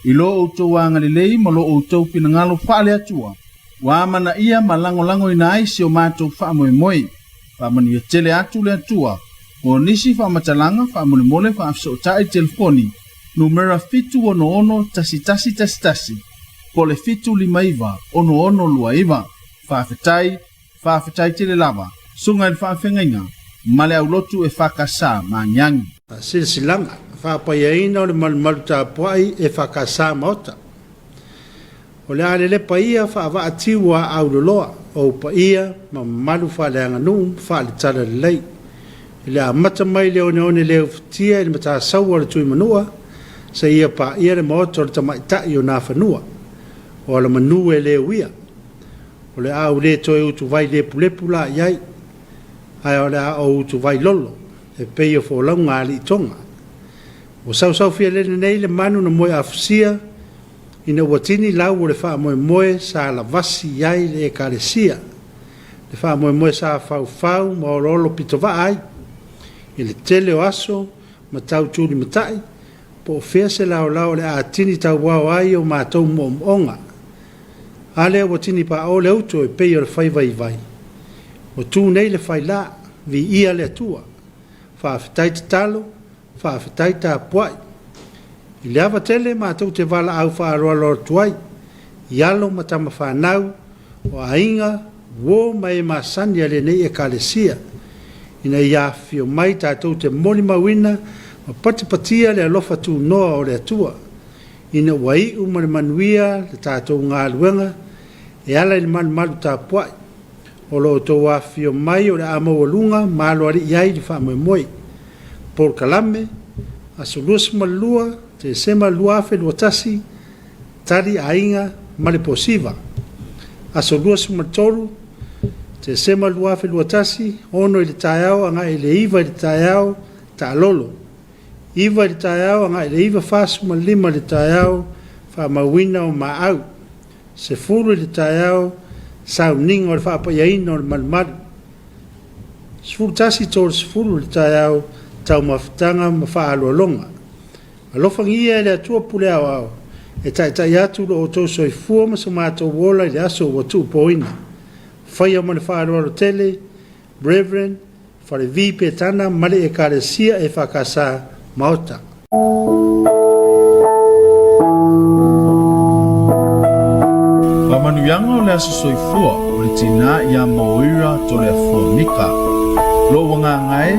i lo outou agalelei ma lo outou finagalo faale-Atua ua amanaia ma lagolagoina ai si o matou faamoemoe. Faamanuia tele atu le Atua. Mo nisi faamatalaga, faamolemole faafesootai telefoni numera 766 1111 po o le 759 6629. Faafetai, faafetai tele lava, Susuga i le Faafeagaiga ma le Aulotu EFKS Magiagi. Silasilaga, Faapaiaina o le malumalu tapuai EFKS Maota. O le a lelepa ia faavaa tiu a auloloa, ou paia ma mamalu faaleaganuu ma faaletalalelei. I le amata mai i le oneone leufutia i le matasaua o le Tuimanua, seia paia le maota o le tamaitai o Nafanua, o Alamanu e le uia. O le a ou le toe utuvai lepulepu la i ai, ae o le a ou utuvai lolo, e pei o folauga a alii Toga. Ua sausaufia-lele nei le manu na moe afusia, ina ua tini lau o le faamoemoe sa lavasi i ai le Ekalesia, le faamoemoe sa faufau ma oloolo pitovaa ai i le tele o aso ma tau tulimatai, po o fea se laolao o le a tini tauao ai o matou moomooga. A lea ua tini paʻo le uto e pei o le fai vaivai. Ua tu nei le faila, viia le Atua. Faafetai tatalo, Faafetai tapuai. I le ava tele matou te valaau faaaloalo atu ai i alo ma tama fanau o aiga, uo ma e masani a lenei Ekalesia, ina ia afifio mai tatou te molimauina ma patipatia le alofa tunoa o le Atua, ina ua iu ma le manuia le tatou galuega e ala i le malumalu tapuai. O lo outou afifio mai o le a maualuga ma aloalii ai le faamoemoe. Polokalame, Aso 22 Tesema 2021, Tali Aiga ma le Posiva. Aso 23 Tesema 2021, 6 i le taeao agai i le 9 i le taeao, Taalolo. 9 i le taeao agai i le 9:45 i le taeao, Faamauina o maau. 10 i le taeao, sauniga o le faapaiaina o le malumalu. 11:30 i le taeao, taumafataga ma faaaloaloga. Alofagia e le Atua pule aoao e taitai atu lo outou soifua ma so matou ola i le aso ua tuupoina. Faia ma le faaaloalo tele, Rev. Falevi Petana ma le Ekalesia EFKS Maota. Faamanuiaga o le Aso Soifua o le Tinā ia Moira Toleafoa Mika. Lou agaga e,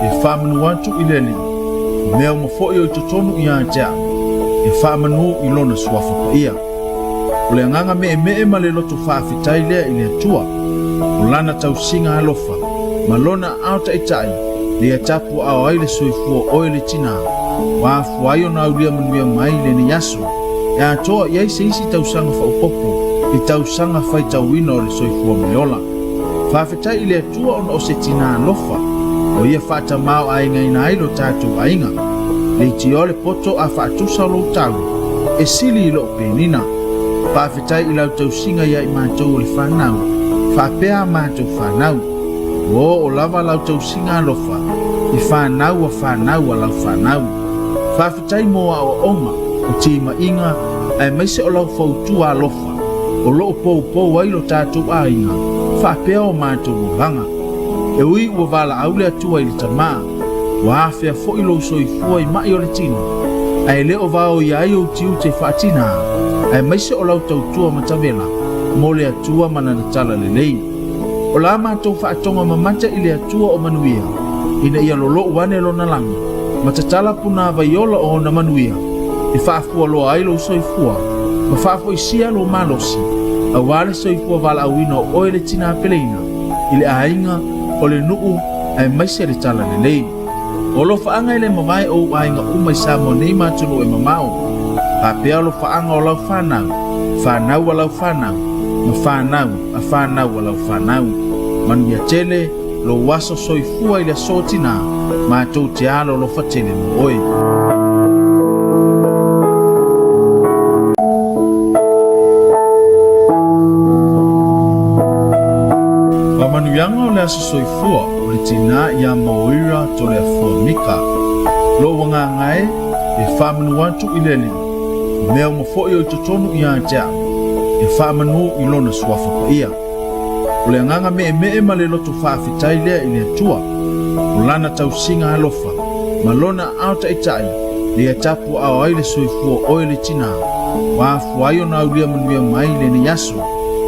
e faamanu atu i le Alii, o mea uma foi o i totonu ia te au, e faamanu i Lona Suafa Paia. O le agaga meemee ma le loto faafetai lea i le Atua, o Lana tausiga alofa ma Lona aao taitai lea tapuaao ai le soifua oe le tinā, ua afua ai ona aulia manuia mai lenei aso e atoa i ai se isi tausaga faaopoopo i tausaga faitauina o le soifua ma le ola. Faafetai i le Atua ona o se tinā alofa, o ia faatamao-aigaina ai lo tatou aiga. Leitioa le poto a faatusa o lou tau, e sili i lou penina. Faafetai i lau tausiga ia i matou o le fanau, faapea a matou fanau. Ua oo lava lau tausiga alofa i fanau a fanau a lau fanau. Faafetai mo aoaoga, o timaiga, aemaise o lau fautua alofa, o lo o poupou ai lo tatou aiga, faapea o matou olaga. E ui ua valaau le Atua i le Tama, ua afea foi lou soifua i mai o le tino, ae le o vaoia ai ou tiute faatinā, aemaise o lau tautua matavela mo le Atua ma Lana talalelei. O la matou faatoga mamata i le Atua o manuia, ina ia lolou ane Lona lagi, ma tatala punāvai ola o Ona manuia, e faafualoa ai lou soifua, ma faafoisia lou malosi, auā le soifua valaauina o oe le tinā peleina, i le aiga, o le nuu, aemaise le talalelei. O alofaaga e le mavae o ou aiga uma i Samoa nei ma atunuu e mamao, faapea alofaaga o lau fanau, fanau a lau fanau, ma fanau a fanau a lau fanau. Manuia tele lou aso soifua i le aso tinā, matou te alolofa tele mo oe. Faamanuiaga o le Aso Soifua o le Tinā ia Moira Toleafoa Mika. Lou agaga e, e faamanu atu i le Alii, o mea uma foi o i totonu ia te au, e faamanu i Lona Suafa Paia. O le agaga meemee ma le loto faafetai lea i le Atua, o Lana tausiga alofa ma Lona aao taitai lea tapuaao ai le soifua oe le tinā, ua afua ai ona aulia manuia mai lenei aso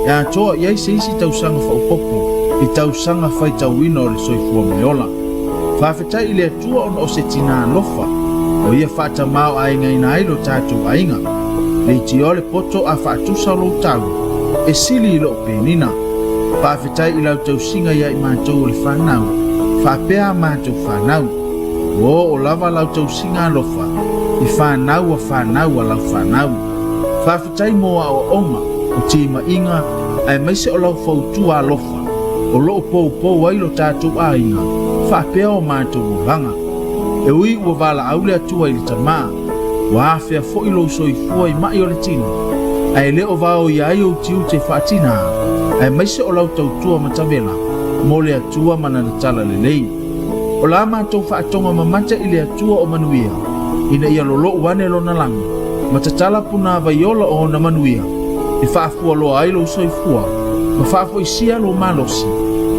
e atoa i ai se isi tausaga faaopoopo i tausaga faitauina o le soifua ma le ola. Faafetai i le Atua ona o se tinā alofa, o ia faatamao-aigaina ai lo tatou aiga. Leitioa le poto a faatusa o lou tau, e sili i lou penina. Faafetai i lau tausiga ia i matou o le fanau, faapea a matou fanau. Ua oo lava lau tausiga alofa i fanau a fanau a lau fanau. Faafetai mo aoaoga, o timaiga, aemaise o lau fautua alofa, o lo o poupou ai lo tatou aiga, faapea o matou olaga. E ui ua valaau le Atua i le Tama, ua afea foi lou soifua i mai o le tino, ae le o vaoia ai ou tiute faatinā, aemaise o lau tautua matavela mo le Atua ma Lana talalelei. O la matou faatoga mamata i le Atua o manuia, ina ia lolou ane Lona lagi, ma tatala punāvai ola o Ona manuia, e faafualoa ai lou soifua, ma faafoisia lou malosi,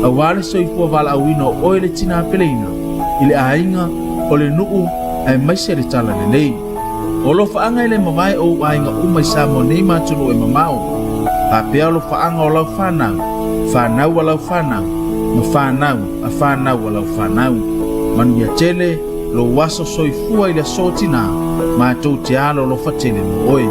auā le soifua valaauina o oe le tinā peleina, i le aiga, o le nuu, aemaise le talalelei. O alofaaga e le mavae o ou aiga uma i Samoa nei ma atunuu e mamao, faapea alofaaga o lau fanau, fanau a lau fanau, ma fanau a fanau a lau fanau. Manuia tele lou aso soifua i le aso tinā, matou te alolofa tele mo oe.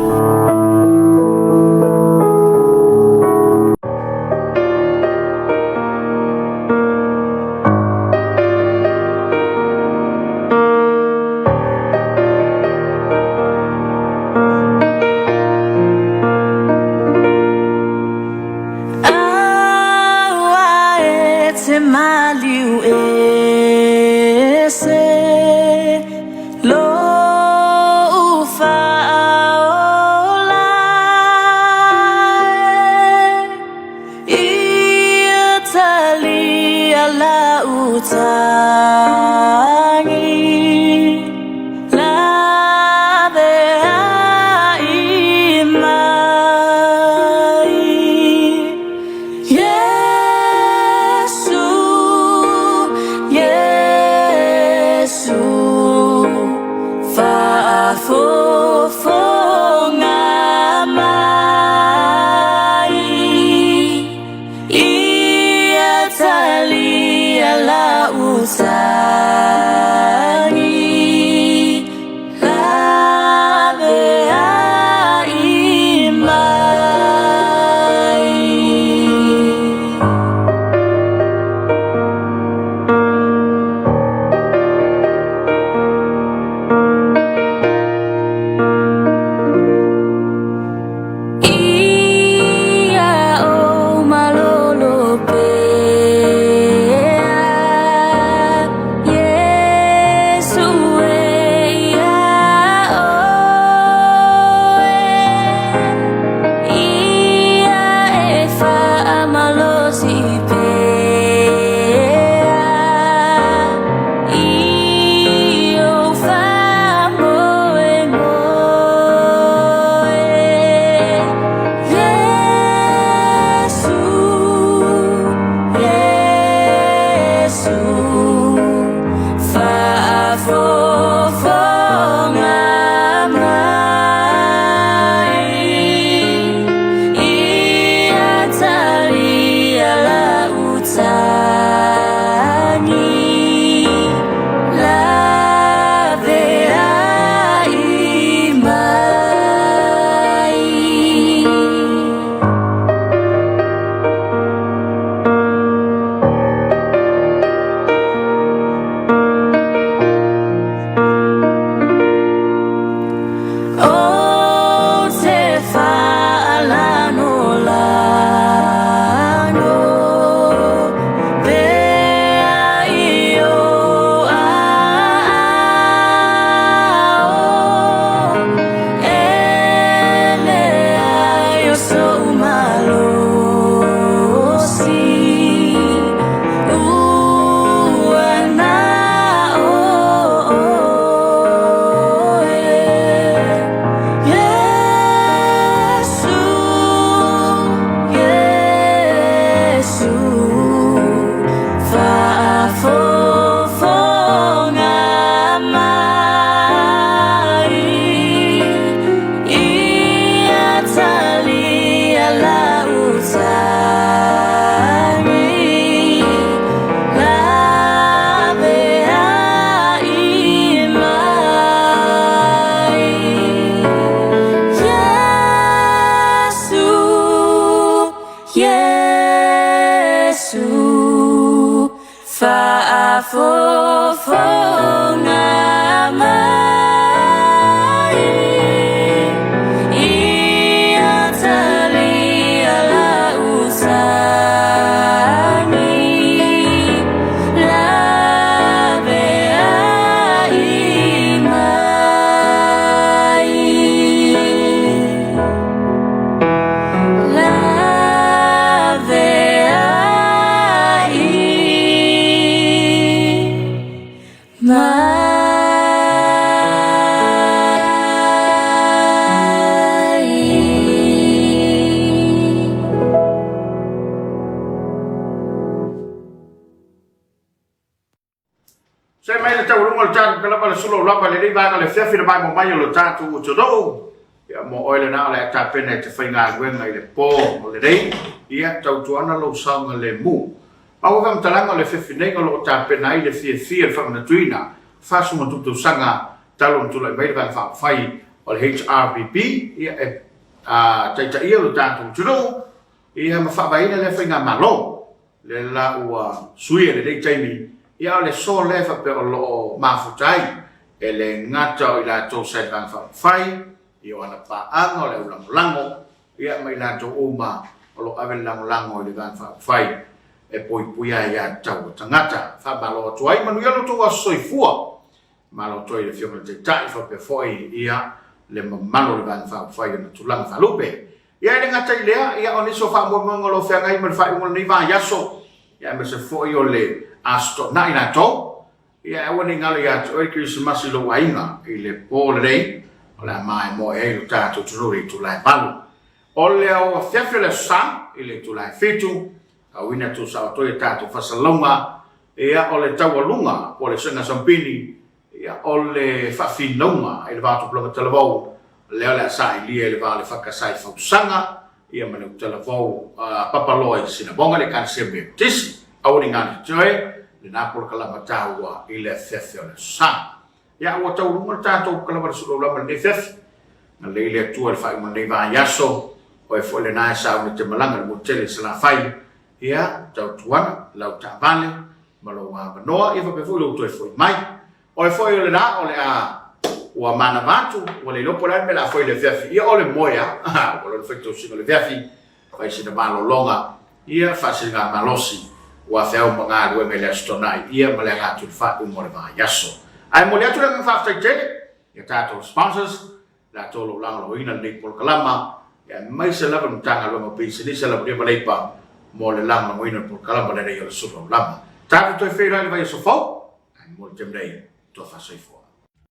Iesu faafofoga mai Ia talia lau sani Laveai mai Laveai mai. Se mai le taualuga o le tatou kalama le sula o lava lenei vaega le afiafi le maimoa mai o le tatou atunuu. Ia mo oe lena o le a tapena i te faigaluega i le po o lenei, ia tautuana lou saogalemu. Maua faamatalaga o le afiafi nei o lo o tapena ai le fiafia le faamanatuina 47 tausaga talu ona tulai mai le Vaega Faaupufai o le HRPP ia e taitaia lo tatou atunuu ia ma faavaeina lea faigamalo. Lea la ua suia i lenei taimi, ia a o le aso lea e faapea o lo o mafuta ai, e le gata o i latou sa i le Vaega Faaupufai, ia o ana paaga, o le au lagolago, ia ma i latou uma o lo o ave le lagolago i le Vaega Faaupufai e puipuia ai aiatatau a tagata. Faamalo atu ai, manuia lo outou aso soifua. Malo atu ai i le Afioga i le Taitai faapea foi ia le mamalu o le Vaega Faaupufai i ona tulaga faalupe. Ia e le gata i lea, ia o nisi o faamoemoega o lo o feagai ma le faaiuga o lenei vaiaso, ia aemaise foi o le Aso Toonai latou, ia e aua ne i galo ia te oe le Kerisimasi i lou aiga i le po lenei, o le a maimoe ai lo tatou atunuu i le itula e 8. O le aoafiafi o le Aso Sa i le itula e 7, auina tuusao atu ai a tatou faasalalauga, ia o le taualuga po o le suega sampini, ia o le faafinauga i le va o tupulaga talavou, lea o le a sailia i le va o le Fakasai Fausaga, ia ma le Utalavou Papaloa i Sinamoga, le Ekalesia Metotisi. Aua ne i galo ia te oe lena polokalama taua i le afiafi o le Aso Sa. Ia, ua taualuga le tatou kalava le sulaulama i lenei afiafi. Galei le Atua i le faaiuga o lenei vaiaso, oe foi lena e sauni te malaga i le motu tele i Salafai. Ia, tautuana, lau taavale, ma lou avanoa, ia faapea foi lou toe foi mai. Oe foi o lena o le a ua manava atu, ua le iloa po o le a le mea o le a fai i le afiafi. Ia, o le moe lava, ua lona faitausiga o le afiafi, fai sina malologa, ia faasiliga malosi ua feau ma galuega i le Aso Toonai, ia ma le aga atu i le faaiuga o le vaiaso. Ae momoli atu le agaga faafetai tele i a tatou sponsors, latou o lo o lagolagoina lenei polokalama, aemaise lava le Matagaluega o Pisinisi, Alamanuia ma Leipa mo le lagolagoina o le polokalama lenei o le Sulu Aulama. Tatou toe feiloai i le vaiaso fou, ae mo le taimi nei, tofa soifua.